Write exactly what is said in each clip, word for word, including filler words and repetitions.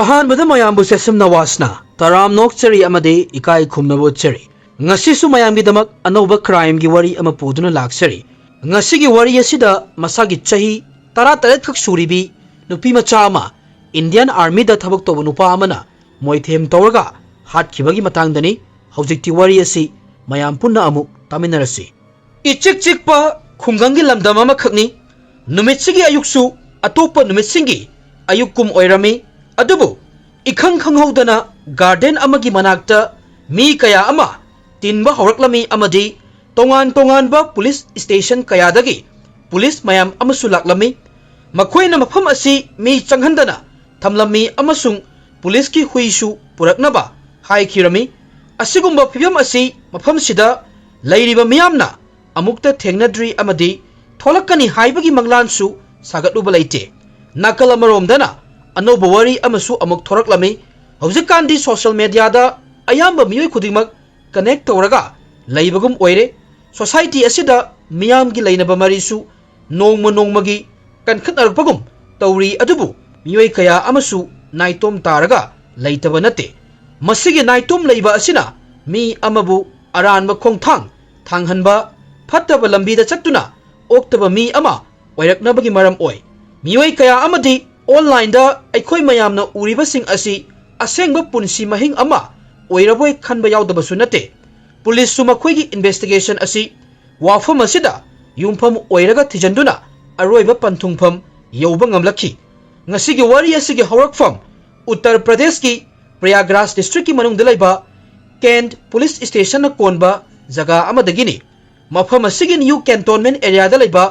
ꯑꯍꯥꯟꯕꯗ ꯃꯌꯥꯝꯕꯨ ꯁꯦꯁꯝ ꯅꯋꯥꯁꯅ ꯇꯔꯥꯝ ꯅꯣꯛꯆꯔꯤ ꯑꯃꯗꯤ ꯏꯀꯥꯏ ꯈꯨꯝꯅꯕ ꯎꯠꯆꯔꯤ꯫ ꯉꯁꯤꯁꯨ ꯃꯌꯥꯝꯒꯤꯗꯃꯛ ꯑꯅꯧꯕ crimeꯒꯤ ꯋꯥꯔꯤ ꯑꯃ ꯄꯨꯗꯨꯅ ꯂꯥꯛꯆꯔꯤ꯫ ꯉꯁꯤꯒꯤ ꯋꯥꯔꯤ ꯑꯁꯤꯗ ꯃꯁꯥꯒꯤ ꯆꯍꯤ ꯇꯔꯥꯇꯔꯦꯠ ꯈꯛ ꯁꯨꯔꯤꯕꯤ ꯅꯨꯄꯤ ꯃꯆꯥ ꯑꯃ Indian Armyꯗ ꯊꯕꯛ ꯇꯧꯕ ꯅꯨꯄꯥ ꯑꯃꯅ ꯃꯣꯏꯊꯦꯝ ꯇꯧꯔꯒ ꯍꯥꯠꯈꯤꯕꯒꯤ ꯃꯇꯥꯡꯗꯅꯤ꯫ ꯍꯧꯖꯤꯛꯇꯤ ꯋꯥꯔꯤ ꯑꯁꯤ ꯃꯌꯥꯝ ꯄꯨꯟꯅ ꯑꯃꯨꯛ ꯇꯥꯃꯤꯟꯅꯔꯁꯤ꯫ ꯏꯆꯤꯛ ꯆꯤꯛꯄ ꯈꯨꯡꯒꯪꯒꯤ ꯂꯝꯗꯝ ꯑꯃꯈꯛꯅꯤ꯫ ꯅꯨꯃꯤꯠꯁꯤꯒꯤ ꯑꯌꯨꯛꯁꯨ ꯑꯇꯣꯞꯄ ꯅꯨꯃꯤꯠꯁꯤꯡꯒꯤ ꯑꯌꯨꯛꯀꯨꯝ ꯑꯣꯏꯔꯝꯃꯤ꯫ ꯑꯗꯨꯕꯨ ꯏꯈꯪ ꯈꯪꯍꯧꯗꯅ garden ꯑꯃꯒꯤ ꯃꯅꯥꯛꯇ ꯃꯤ ꯀꯌꯥ ꯑꯃ ꯇꯤꯟꯕ ꯍꯧꯔꯛꯂꯝꯃꯤ ꯑꯃꯗꯤ ꯇꯣꯉꯥꯟ ꯇꯣꯉꯥꯟꯕ police station ꯀꯌꯥꯗꯒꯤ police ꯃꯌꯥꯝ ꯑꯃꯁꯨ ꯂꯥꯛꯂꯝꯃꯤ꯫ ꯃꯈꯣꯏꯅ ꯃꯐꯝ ꯑꯁꯤ ꯃꯤ ꯆꯪꯍꯟꯗꯅ ꯊꯝꯂꯝꯃꯤ ꯑꯃꯁꯨꯡ policeꯀꯤ ꯍꯨꯏꯁꯨ ꯄꯨꯔꯛꯅꯕ ꯍꯥꯏꯈꯤꯔꯝꯃꯤ꯫ ꯑꯁꯤꯒꯨꯝꯕ ꯐꯤꯕꯝ ꯑꯁꯤ ꯃꯐꯝꯁꯤꯗ ꯂꯩꯔꯤꯕ ꯃꯤꯌꯥꯝꯅ ꯑꯃꯨꯛꯇ ꯊꯦꯡꯅꯗ꯭ꯔꯤ ꯑꯃꯗꯤ ꯊꯣꯛꯂꯛꯀꯅꯤ ꯍꯥꯏꯕꯒꯤ ꯃꯪꯂꯥꯟꯁꯨ ꯁꯥꯒꯠꯂꯨꯕ ꯂꯩꯇꯦ꯫ ꯅꯥꯀꯜ ꯑꯃꯔꯣꯝꯗꯅ ꯑꯅꯧꯕ ꯋꯥꯔꯤ ꯑꯃꯁꯨ ꯑꯃꯨꯛ ꯊꯣꯔꯛꯂꯝꯃꯤ꯫ ꯍꯧꯖꯤꯛꯀꯥꯟꯗꯤ social mediaꯗ ꯑꯌꯥꯝꯕ ꯃꯤꯑꯣꯏ ꯈꯨꯗꯤꯡꯃꯛ connect ꯇꯧꯔꯒ ꯂꯩꯕꯒꯨꯝ ꯑꯣꯏꯔꯦ꯫ Society ꯑꯁꯤꯗ ꯃꯤꯌꯥꯝꯒꯤ ꯂꯩꯅꯕ ꯃꯔꯤꯁꯨ ꯅꯣꯡꯃ ꯅꯣꯡꯃꯒꯤ ꯀꯟꯈꯠꯅꯔꯛꯄꯒꯨꯝ ꯇꯧꯔꯤ꯫ ꯑꯗꯨꯕꯨ ꯃꯤꯑꯣꯏ ꯀꯌꯥ ꯑꯃꯁꯨ ꯅꯥꯏꯇꯣꯝ ꯇꯥꯔꯒ ꯂꯩꯇꯕ ꯅꯠꯇꯦ꯫ ꯃꯁꯤꯒꯤ ꯅꯥꯏꯇꯣꯝ ꯂꯩꯕ ꯑꯁꯤꯅ ꯃꯤ ꯑꯃꯕꯨ ꯑꯔꯥꯟꯕ ꯈꯣꯡꯊꯥꯡ ꯊꯥꯡꯍꯟꯕ, ꯐꯠꯇꯕ ꯂꯝꯕꯤꯗ ꯆꯠꯇꯨꯅ ꯑꯣꯛꯇꯕ ꯃꯤ ꯑꯃ ꯑꯣꯏꯔꯛꯅꯕꯒꯤ ꯃꯔꯝ ꯑꯣꯏ꯫ ꯃꯤꯑꯣꯏ ꯀꯌꯥ ꯑꯃꯗꯤ onlineꯗ ꯑꯩꯈꯣꯏ ꯃꯌꯥꯝꯅ ꯎꯔꯤꯕꯁꯤꯡ ꯑꯁꯤ ꯑꯁꯦꯡꯕ ꯄꯨꯟꯁꯤ ꯃꯍꯤꯡ ꯑꯃ ꯑꯣꯏꯔꯕꯣꯏ ꯈꯟꯕ ꯌꯥꯎꯗꯕꯁꯨ ꯅꯠꯇꯦ꯫ Policeꯁꯨ ꯃꯈꯣꯏꯒꯤ investigation ꯑꯁꯤ ꯋꯥꯐꯝ ꯑꯁꯤꯗ ꯌꯨꯝꯐꯝ ꯑꯣꯏꯔꯒ ꯊꯤꯖꯤꯟꯗꯨꯅ ꯑꯔꯣꯏꯕ ꯄꯟꯊꯨꯡꯐꯝ ꯌꯧꯕ ꯉꯝꯂꯛꯈꯤ꯫ ꯉꯁꯤꯒꯤ ꯋꯥꯔꯤ ꯑꯁꯤꯒꯤ ꯍꯧꯔꯛꯐꯝ ꯎꯠꯇꯔ ꯄ꯭ꯔꯗꯦꯁꯀꯤ ꯄ꯭ꯔꯌꯥꯒ꯭ꯔꯥꯖ districtꯀꯤ ꯃꯅꯨꯡꯗ ꯂꯩꯕ Kent police stationꯅ ꯀꯣꯟꯕ ꯖꯒꯥ ꯑꯃꯗꯒꯤꯅꯤ꯫ ꯃꯐꯝ ꯑꯁꯤꯒꯤ new cantonment areaꯗ ꯂꯩꯕ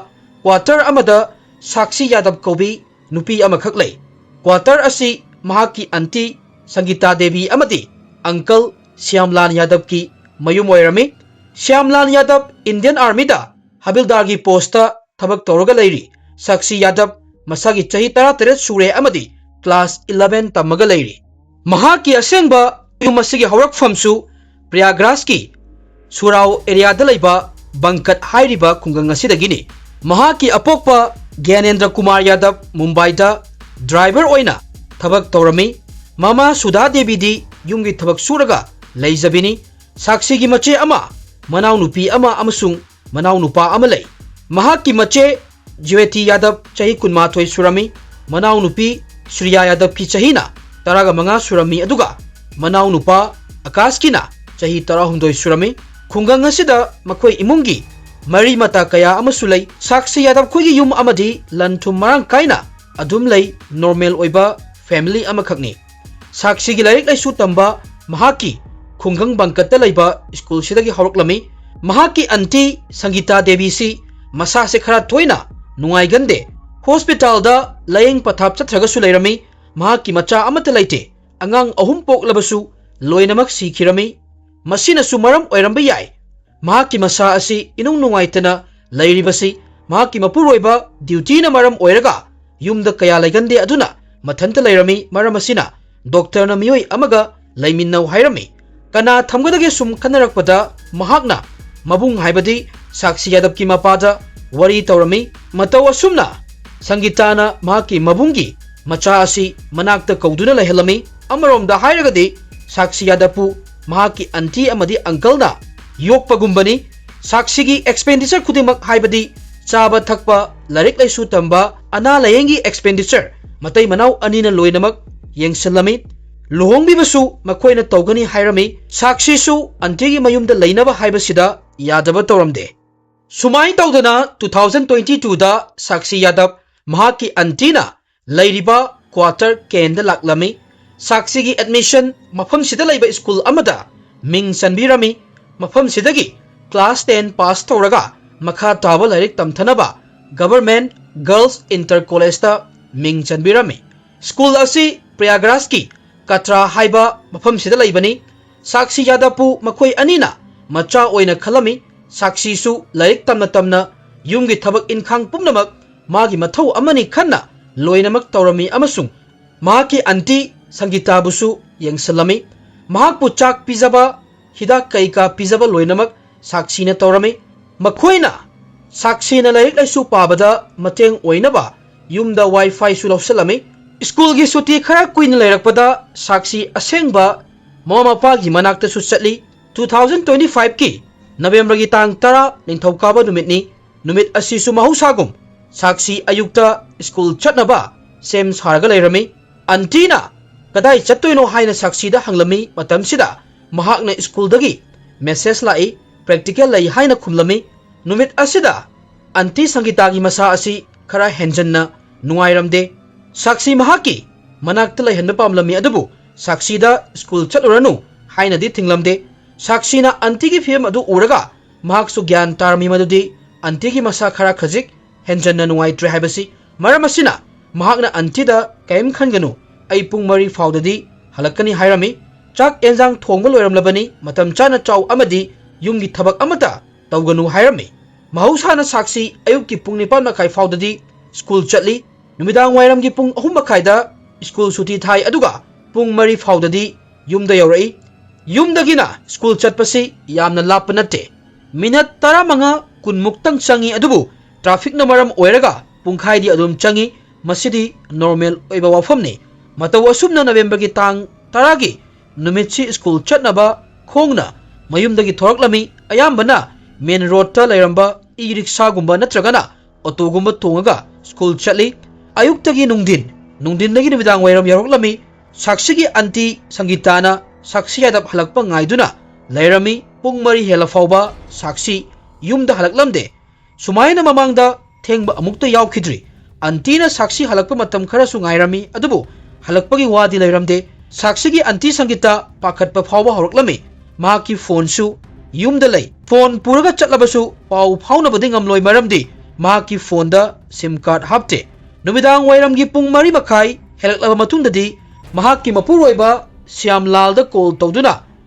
quarter ꯑꯃꯗ ꯁꯥꯛꯁꯤ ꯌꯥꯗꯕ ꯀꯧꯕꯤ ꯅꯨꯄꯤ ꯑꯃꯈꯛ ꯂꯩ꯫ Quarter ꯑꯁꯤ ꯃꯍꯥꯛꯀꯤ aunty ꯁꯪꯒꯤꯇꯥ ꯗꯦꯕꯤ ꯑꯃꯗꯤ uncle ꯁ꯭ꯌꯥꯝꯂꯥꯜ ꯌꯥꯗꯕꯀꯤ ꯃꯌꯨꯝ ꯑꯣꯏꯔꯝꯃꯤ꯫ ꯁ꯭ꯌꯥꯝꯂꯥꯜ ꯌꯥꯗꯕ Indian Armyꯗ ꯍꯕꯤꯜꯗꯥꯔꯒꯤ postꯇ ꯊꯕꯛ ꯇꯧꯔꯒ ꯂꯩꯔꯤ꯫ ꯁꯥꯛꯁꯤ ꯌꯥꯗꯕ ꯃꯁꯥꯒꯤ ꯆꯍꯤ ꯇꯔꯥꯇꯔꯦꯠ ꯁꯨꯔꯦ ꯑꯃꯗꯤ class eleven ꯇꯝꯃꯒ ꯂꯩꯔꯤ꯫ ꯃꯍꯥꯛꯀꯤ ꯑꯁꯦꯡꯕ ꯌꯨꯝ ꯑꯁꯤꯒꯤ ꯍꯧꯔꯛꯐꯝꯁꯨ ꯄ꯭ꯔꯌꯥꯒ꯭ꯔꯥꯖꯀꯤ ꯁꯨꯔꯥꯎ areaꯗ ꯂꯩꯕ ꯕꯪꯀꯠ ꯍꯥꯏꯔꯤꯕ ꯈꯨꯡꯒꯪ ꯑꯁꯤꯗꯒꯤꯅꯤ꯫ ꯃꯍꯥꯛꯀꯤ ꯑꯄꯣꯛꯄ ꯒ꯭ꯌꯥꯅꯦꯟꯗ꯭ꯔ ꯀꯨꯃꯥꯔ ꯌꯥꯗꯕ ꯃꯨꯝꯕꯥꯏꯗ driver ꯑꯣꯏꯅ ꯊꯕꯛ ꯇꯧꯔꯝꯃꯤ꯫ ꯃꯃꯥ ꯁꯨꯙꯥ ꯗꯦꯕꯤꯗꯤ ꯌꯨꯝꯒꯤ ꯊꯕꯛ ꯁꯨꯔꯒ ꯂꯩꯖꯕꯤꯅꯤ꯫ ꯁꯥꯛꯁꯤꯒꯤ ꯃꯆꯦ ꯑꯃ, ꯃꯅꯥꯎꯅꯨꯄꯤ ꯑꯃ ꯑꯃꯁꯨꯡ ꯃꯅꯥꯎꯅꯨꯄꯥ ꯑꯃ ꯂꯩ꯫ ꯃꯍꯥꯛꯀꯤ ꯃꯆꯦ ꯖ꯭ꯌꯣꯇꯤ ꯌꯥꯗꯕ ꯆꯍꯤ ꯀꯨꯟꯃꯥꯊꯣꯏ ꯁꯨꯔꯝꯃꯤ꯫ ꯃꯅꯥꯎꯅꯨꯄꯤ ꯁ꯭ꯔꯤꯌꯥ ꯌꯥꯗꯕꯀꯤ ꯆꯍꯤꯅ ꯇꯔꯥꯃꯉꯥ ꯁꯨꯔꯝꯃꯤ, ꯑꯗꯨꯒ ꯃꯅꯥꯎꯅꯨꯄꯥ ꯑꯀꯥꯁꯀꯤꯅ ꯆꯍꯤ ꯇꯔꯥꯍꯨꯝꯗꯣꯏ ꯁꯨꯔꯝꯃꯤ꯫ ꯈꯨꯡꯒꯪ ꯑꯁꯤꯗ ꯃꯈꯣꯏ ꯏꯃꯨꯡꯒꯤ ꯃꯔꯤ ꯃꯇꯥ ꯀꯌꯥ ꯑꯃꯁꯨ ꯂꯩ꯫ ꯁꯥꯛꯁꯤ ꯌꯥꯗꯕ ꯈꯣꯏꯒꯤ ꯌꯨꯝ ꯑꯃꯗꯤ ꯂꯟ ꯊꯨꯝ ꯃꯔꯥꯡ ꯀꯥꯏꯅ ꯑꯗꯨꯝ ꯂꯩ, ꯅꯣꯔꯃꯦꯜ ꯑꯣꯏꯕ ꯐꯦꯃꯤꯂꯤ ꯑꯃꯈꯛꯅꯤ꯫ ꯁꯥꯛꯁꯤꯒꯤ ꯂꯥꯏꯔꯤꯛ ꯂꯥꯏꯁꯨ ꯇꯝꯕ ꯃꯍꯥꯛꯀꯤ ꯈꯨꯡꯒꯪ ꯕꯪꯀꯠꯇ ꯂꯩꯕ ꯁ꯭ꯀꯨꯜꯁꯤꯗꯒꯤ ꯍꯧꯔꯛꯂꯝꯃꯤ꯫ ꯃꯍꯥꯛꯀꯤ ꯑꯟꯇꯤ ꯁꯪꯒꯤꯇꯥ ꯗꯦꯕꯤꯁꯤ ꯃꯁꯥꯁꯦ ꯈꯔ ꯇꯣꯏꯅ ꯅꯨꯡꯉꯥꯏꯒꯟꯗꯦ꯫ ꯍꯣꯁꯄꯤꯇꯥꯜꯗ ꯂꯥꯌꯦꯡ ꯄꯊꯥꯞ ꯆꯠꯇ꯭ꯔꯒꯁꯨ ꯂꯩꯔꯝꯃꯤ꯫ ꯃꯍꯥꯛꯀꯤ ꯃꯆꯥ ꯑꯃꯠꯇ ꯂꯩꯇꯦ꯫ ꯑꯉꯥꯡ ꯑꯍꯨꯝ ꯄꯣꯛꯂꯕꯁꯨ ꯂꯣꯏꯅꯃꯛ ꯁꯤꯈꯤꯔꯝꯃꯤ꯫ ꯃꯁꯤꯅꯁꯨ ꯃꯔꯝ ꯑꯣꯏꯔꯝꯕ ꯌꯥꯏ꯫ ꯃꯍꯥꯛꯀꯤ ꯃꯁꯥ ꯑꯁꯤ ꯏꯅꯨꯡ ꯅꯨꯡꯉꯥꯏꯇꯅ ꯂꯩꯔꯤꯕꯁꯤ ꯃꯍꯥꯛꯀꯤ ꯃꯄꯨꯔꯣꯏꯕ ꯗ꯭ꯌꯨꯇꯤꯅ ꯃꯔꯝ ꯑꯣꯏꯔꯒ ꯌꯨꯝꯗ ꯀꯌꯥ ꯂꯩꯒꯟꯗꯦ, ꯑꯗꯨꯅ ꯃꯊꯟꯇ ꯂꯩꯔꯝꯃꯤ꯫ ꯃꯔꯝ ꯑꯁꯤꯅ ꯗꯣꯛꯇꯔꯅ ꯃꯤꯑꯣꯏ ꯑꯃꯒ ꯂꯩꯃꯤꯟꯅꯧ ꯍꯥꯏꯔꯝꯃꯤ꯫ ꯀꯅꯥ ꯊꯝꯒꯗꯒꯦ ꯁꯨꯝ ꯈꯟꯅꯔꯛꯄꯗ ꯃꯍꯥꯛꯅ ꯃꯕꯨꯡ, ꯍꯥꯏꯕꯗꯤ ꯁꯥꯛꯁꯤ ꯌꯥꯗꯕꯀꯤ ꯃꯄꯥꯗ ꯋꯥꯔꯤ ꯇꯧꯔꯝꯃꯤ꯫ ꯃꯇꯧ ꯑꯁꯨꯝꯅ ꯁꯪꯒꯤꯇꯥꯅ ꯃꯍꯥꯛꯀꯤ ꯃꯕꯨꯡꯒꯤ ꯃꯆꯥ ꯑꯁꯤ ꯃꯅꯥꯛꯇ ꯀꯧꯗꯨꯅ ꯂꯩꯍꯜꯂꯝꯃꯤ꯫ ꯑꯃꯔꯣꯝꯗ ꯍꯥꯏꯔꯒꯗꯤ ꯁꯥꯛꯁꯤ ꯌꯥꯗꯕꯄꯨ ꯃꯍꯥꯛꯀꯤ ꯑꯟꯇꯤ ꯑꯃꯗꯤ ꯑꯪꯀꯜꯅ ꯌꯣꯛꯄꯒꯨꯝꯕꯅꯤ꯫ ꯁꯥꯛꯁꯤꯒꯤ ꯑꯦꯛꯁꯄꯦꯟꯗꯤꯆꯔ ꯈꯨꯗꯤꯡꯃꯛ, ꯍꯥꯏꯕꯗꯤ ꯆꯥꯕ ꯊꯛꯄ, ꯂꯥꯏꯔꯤꯛ ꯂꯥꯏꯁꯨ ꯇꯝꯕ, ꯑꯅꯥ ꯂꯥꯌꯦꯡꯒꯤ ꯑꯦꯛꯁꯄꯦꯟꯗꯤꯆꯔ, ꯃꯇꯩ ꯃꯅꯥꯎ ꯑꯅꯤꯅ ꯂꯣꯏꯅꯃꯛ ꯌꯦꯡꯁꯤꯜꯂꯝꯃꯤ꯫ ꯂꯨꯍꯣꯡꯕꯤꯕꯁꯨ ꯃꯈꯣꯏꯅ ꯇꯧꯒꯅꯤ ꯍꯥꯏꯔꯝꯃꯤ꯫ ꯁꯥꯛꯁꯤꯁꯨ ꯑꯟꯇꯤꯒꯤ ꯃꯌꯨꯝꯗ ꯂꯩꯅꯕ ꯍꯥꯏꯕꯁꯤꯗ ꯌꯥꯗꯕ ꯇꯧꯔꯝꯗꯦ꯫ ꯁꯨꯃꯥꯏꯅ ꯇꯧꯗꯅ two thousand twenty twoꯗ ꯁꯥꯛꯁꯤ ꯌꯥꯗꯕ ꯃꯍꯥꯛꯀꯤ ꯑꯟꯇꯤꯅ ꯂꯩꯔꯤꯕ ꯀ꯭ꯋꯥꯇꯔ ꯀꯦꯟꯗ ꯂꯥꯛꯂꯝꯃꯤ꯫ ꯁꯥꯛꯁꯤꯒꯤ ꯑꯦꯗꯃꯤꯁꯟ ꯃꯐꯝꯁꯤꯗ ꯂꯩꯕ ꯁ꯭ꯀꯨꯜ ꯑꯃꯗ ꯃꯤꯡ ꯆꯟꯕꯤꯔꯝꯃꯤ꯫ ꯃꯐꯝꯁꯤꯗꯒꯤ ꯀ꯭ꯂꯥꯁ ꯇꯦꯟ ꯄꯥꯁ ꯇꯧꯔꯒ ꯃꯈꯥ ꯇꯥꯕ ꯂꯥꯏꯔꯤꯛ ꯇꯝꯊꯅꯕ ꯒꯚꯔꯟꯃꯦꯟꯠ ꯒꯔꯜꯁ ꯏꯟꯇꯔ ꯀꯣꯂꯦꯖꯇ ꯃꯤꯡ ꯆꯟꯕꯤꯔꯝꯃꯤ꯫ ꯁ꯭ꯀꯨꯜ ꯑꯁꯤ ꯄ꯭ꯔꯌꯥꯒꯔꯥꯖꯀꯤ ꯀꯇ꯭ꯔꯥ ꯍꯥꯏꯕ ꯃꯐꯝꯁꯤꯗ ꯂꯩꯕꯅꯤ꯫ ꯁꯥꯛꯁꯤ ꯌꯥꯗꯕꯄꯨ ꯃꯈꯣꯏ ꯑꯅꯤꯅ ꯃꯆꯥ ꯑꯣꯏꯅ ꯈꯜꯂꯝꯃꯤ꯫ ꯁꯥꯛꯁꯤꯁꯨ ꯂꯥꯏꯔꯤꯛ ꯇꯝꯅ ꯇꯝꯅ ꯌꯨꯝꯒꯤ ꯊꯕꯛ ꯏꯟꯈꯥꯡ ꯄꯨꯝꯅꯃꯛ ꯃꯥꯒꯤ ꯃꯊꯧ ꯑꯃꯅꯤ ꯈꯟꯅ ꯂꯣꯏꯅꯃꯛ ꯇꯧꯔꯝꯃꯤ ꯑꯃꯁꯨꯡ ꯃꯍꯥꯛꯀꯤ ꯑꯟꯇꯤ ꯁꯪꯒꯤꯇꯥꯕꯨꯁꯨ ꯌꯦꯡꯁꯤꯜꯂꯝꯃꯤ꯫ ꯃꯍꯥꯛꯄꯨ ꯆꯥꯛ ꯄꯤꯖꯕ, ꯍꯤꯗꯥꯛ ꯀꯩꯀꯥ ꯄꯤꯖꯕ ꯂꯣꯏꯅꯃꯛ ꯁꯥꯛꯁꯤꯅ ꯇꯧꯔꯝꯃꯤ꯫ ꯃꯈꯣꯏꯅ ꯁꯥꯛꯁꯤꯅ ꯂꯥꯏꯔꯤꯛ ꯂꯥꯏꯁꯨ ꯄꯥꯕꯗ ꯃꯇꯦꯡ ꯑꯣꯏꯅꯕ ꯌꯨꯝꯗ WiFiꯁꯨ ꯂꯧꯁꯤꯜꯂꯝꯃꯤ꯫ ꯁ꯭ꯀꯨꯜꯒꯤ ꯁꯨꯇꯤ ꯈꯔ ꯀꯨꯏꯅ ꯂꯩꯔꯛꯄꯗ ꯁꯥꯛꯁꯤ ꯑꯁꯦꯡꯕ ꯃꯃꯥ ꯃꯄꯥꯒꯤ ꯃꯅꯥꯛꯇꯁꯨ ꯆꯠꯂꯤ꯫ Two thousand twenty five ꯀꯤ ꯅꯕꯦꯝꯕꯔꯒꯤ ꯇꯥꯡ ꯇꯔꯥ, ꯅꯤꯡꯊꯧꯀꯥꯕ ꯅꯨꯃꯤꯠꯅꯤ꯫ ꯅꯨꯃꯤꯠ ꯑꯁꯤꯁꯨ ꯃꯍꯧꯁꯥꯒꯨꯝ ꯁꯥꯛꯁꯤ ꯑꯌꯨꯛꯇ ꯁ꯭ꯀꯨꯜ ꯆꯠꯅꯕ ꯁꯦꯝ ꯁꯥꯔꯒ ꯂꯩꯔꯝꯃꯤ꯫ ꯑꯟꯇꯤꯅ ꯀꯗꯥꯏ ꯆꯠꯇꯣꯏꯅꯣ ꯍꯥꯏꯅ ꯁꯥꯛꯁꯤꯗ ꯍꯪꯂꯝꯃꯤ꯫ ꯃꯇꯝꯁꯤꯗ ꯃꯍꯥꯛꯅ ꯁ꯭ꯀꯨꯜꯗꯒꯤ ꯃꯦꯁꯦꯖ ꯂꯥꯛꯏ, ꯄ꯭ꯔꯦꯛꯇꯤꯀꯦꯜ ꯂꯩ ꯍꯥꯏꯅ ꯈꯨꯝꯂꯝꯃꯤ꯫ ꯅꯨꯃꯤꯠ ꯑꯁꯤꯗ ꯑꯟꯇꯤ ꯁꯪꯒꯤꯇꯥꯒꯤ ꯃꯁꯥ ꯑꯁꯤ ꯈꯔ ꯍꯦꯟꯖꯟꯅ ꯅꯨꯡꯉꯥꯏꯔꯝꯗꯦ꯫ ꯁꯥꯛꯁꯤ ꯃꯍꯥꯛꯀꯤ ꯃꯅꯥꯛꯇ ꯂꯩꯍꯟꯕ ꯄꯥꯝꯂꯝꯃꯤ, ꯑꯗꯨꯕꯨ ꯁꯥꯛꯁꯤꯗ ꯁ꯭ꯀꯨꯜ ꯆꯠꯂꯨꯔꯅꯨ ꯍꯥꯏꯅꯗꯤ ꯊꯤꯡꯂꯝꯗꯦ꯫ ꯁꯥꯛꯁꯤꯅ ꯑꯟꯇꯤꯒꯤ ꯐꯤꯕꯝ ꯑꯗꯨ ꯎꯔꯒ ꯃꯍꯥꯛꯁꯨ ꯒ꯭ꯌꯥꯟ ꯇꯥꯔꯝꯃꯤ ꯃꯗꯨꯗꯤ ꯑꯟꯇꯤꯒꯤ ꯃꯁꯥ ꯈꯔ ꯈꯖꯤꯛ ꯍꯦꯟꯖꯟꯅ ꯅꯨꯡꯉꯥꯏꯇ꯭ꯔꯦ ꯍꯥꯏꯕꯁꯤ꯫ ꯃꯔꯝ ꯑꯁꯤꯅ ꯃꯍꯥꯛꯅ ꯑꯟꯇꯤꯗ "ꯀꯔꯤꯝ ꯈꯟꯒꯅꯨ, ꯑꯩ ꯄꯨꯡ ꯃꯔꯤ ꯐꯥꯎꯗꯗꯤ ꯍꯜꯂꯛꯀꯅꯤ" ꯍꯥꯏꯔꯝꯃꯤ꯫ ꯆꯥꯛ ꯑꯦꯟꯖꯥꯡ ꯊꯣꯡꯕ ꯂꯣꯏꯔꯝꯂꯕꯅꯤ, ꯃꯇꯝ ꯆꯥꯅ ꯆꯥꯎ ꯑꯃꯗꯤ ꯌꯨꯝꯒꯤ ꯊꯕꯛ ꯑꯃꯠꯇ ꯇꯧꯒꯅꯨ ꯍꯥꯏꯔꯝꯃꯤ꯫ ꯃꯍꯧꯁꯥꯅ ꯁꯥꯛꯁꯤ ꯑꯌꯨꯛꯀꯤ ꯄꯨꯡ ꯅꯤꯄꯥꯟ ꯃꯈꯥꯏ ꯐꯥꯎꯗꯗꯤ ꯁ꯭ꯀꯨꯜ ꯆꯠꯂꯤ꯫ ꯅꯨꯃꯤꯗꯥꯡ ꯋꯥꯏꯔꯝꯒꯤ ꯄꯨꯡ ꯑꯍꯨꯝ ꯃꯈꯥꯏꯗ ꯁ꯭ꯀꯨꯜ ꯁꯨꯇꯤ ꯊꯥꯏ, ꯑꯗꯨꯒ ꯄꯨꯡ ꯃꯔꯤ ꯐꯥꯎꯗꯗꯤ ꯌꯨꯝꯗ ꯌꯧꯔꯛꯏ꯫ ꯌꯨꯝꯗꯒꯤꯅ ꯁ꯭ꯀꯨꯜ ꯆꯠꯄꯁꯤ ꯌꯥꯝꯅ ꯂꯥꯞꯄ ꯅꯠꯇꯦ, ꯃꯤꯅꯠ ꯇꯔꯥꯃꯉꯥ ꯀꯨꯟꯃꯨꯛꯇꯪ ꯆꯪꯏ, ꯑꯗꯨꯕꯨ ꯇ꯭ꯔꯥꯐꯤꯛꯅ ꯃꯔꯝ ꯑꯣꯏꯔꯒ ꯄꯨꯡꯈꯥꯏꯗꯤ ꯑꯗꯨꯝ ꯆꯪꯏ꯫ ꯃꯁꯤꯗꯤ ꯅꯣꯔꯃꯦꯜ ꯑꯣꯏꯕ ꯋꯥꯐꯝꯅꯤ꯫ ꯃꯇꯧ ꯑꯁꯨꯝꯅ ꯅꯕꯦꯝꯕꯔꯒꯤ ꯇꯥꯡ ꯇꯔꯥꯒꯤ ꯅꯨꯃꯤꯠꯁꯤ ꯁ꯭ꯀꯨꯜ ꯆꯠꯅꯕ ꯈꯣꯡꯅ ꯃꯌꯨꯝꯗꯒꯤ ꯊꯣꯔꯛꯂꯝꯃꯤ꯫ ꯑꯌꯥꯝꯕꯅ ꯃꯦꯟ ꯔꯣꯗꯇ ꯂꯩꯔꯝꯕ ꯏ ꯔꯤꯛꯁꯥꯒꯨꯝꯕ ꯅꯠꯇ꯭ꯔꯒꯅ ꯑꯣꯇꯣꯒꯨꯝꯕ ꯇꯣꯡꯉꯒ ꯁ꯭ꯀꯨꯜ ꯆꯠꯂꯤ꯫ ꯑꯌꯨꯛꯇꯒꯤ ꯅꯨꯡꯊꯤꯟ, ꯅꯨꯡꯊꯤꯟꯗꯒꯤ ꯅꯨꯃꯤꯗꯥꯡ ꯋꯥꯏꯔꯝ ꯌꯧꯔꯛꯂꯝꯃꯤ꯫ ꯁꯥꯛꯁꯤꯒꯤ ꯑꯟꯇꯤ ꯁꯪꯒꯤꯇꯥꯅ ꯁꯥꯛꯁꯤ ꯌꯥꯗꯕ ꯍꯜꯂꯛꯄ ꯉꯥꯏꯗꯨꯅ ꯂꯩꯔꯝꯃꯤ꯫ ꯄꯨꯡ ꯃꯔꯤ ꯍꯦꯜꯂ ꯐꯥꯎꯕ ꯁꯥꯛꯁꯤ ꯌꯨꯝꯗ ꯍꯜꯂꯛꯂꯝꯗꯦ꯫ ꯁꯨꯃꯥꯏꯅ ꯃꯃꯥꯡꯗ ꯊꯦꯡꯕ ꯑꯃꯨꯛꯇ ꯌꯥꯎꯈꯤꯗ꯭ꯔꯤ꯫ ꯑꯟꯇꯤꯅ ꯁꯥꯛꯁꯤ ꯍꯜꯂꯛꯄ ꯃꯇꯝ ꯈꯔꯁꯨ ꯉꯥꯏꯔꯝꯃꯤ, ꯑꯗꯨꯕꯨ ꯍꯜꯂꯛꯄꯒꯤ ꯋꯥꯗꯤ ꯂꯩꯔꯝꯗꯦ꯫ ꯁꯥꯛꯁꯤꯒꯤ ꯑꯟꯇꯤ ꯁꯪꯒꯤꯇꯥ ꯄꯥꯈꯠꯄ ꯐꯥꯎꯕ ꯍꯧꯔꯛꯂꯝꯃꯤ꯫ ꯃꯍꯥꯛꯀꯤ ꯐꯣꯟꯁꯨ ꯌꯨꯝꯗ ꯂꯩ꯫ ꯐꯣꯟ ꯄꯨꯔꯒ ꯆꯠꯂꯕꯁꯨ ꯄꯥꯎ ꯐꯥꯎꯅꯕꯗꯤ ꯉꯝꯂꯣꯏ, ꯃꯔꯝꯗꯤ ꯃꯍꯥꯛꯀꯤ ꯐꯣꯟꯗ ꯁꯤꯝ ꯀꯥꯔꯗ ꯍꯥꯞꯇꯦ꯫ ꯅꯨꯃꯤꯗꯥꯡ ꯋꯥꯏꯔꯝꯒꯤ ꯄꯨꯡ ꯃꯔꯤ ꯃꯈꯥꯏ ꯍꯦꯜꯂꯛꯂꯕ ꯃꯇꯨꯡꯗꯗꯤ ꯃꯍꯥꯛꯀꯤ ꯃꯄꯨꯔꯣꯏꯕ ꯁ꯭ꯌꯥꯝꯂꯥꯜꯗ ꯀꯣꯜ ꯇꯧꯗꯨꯅ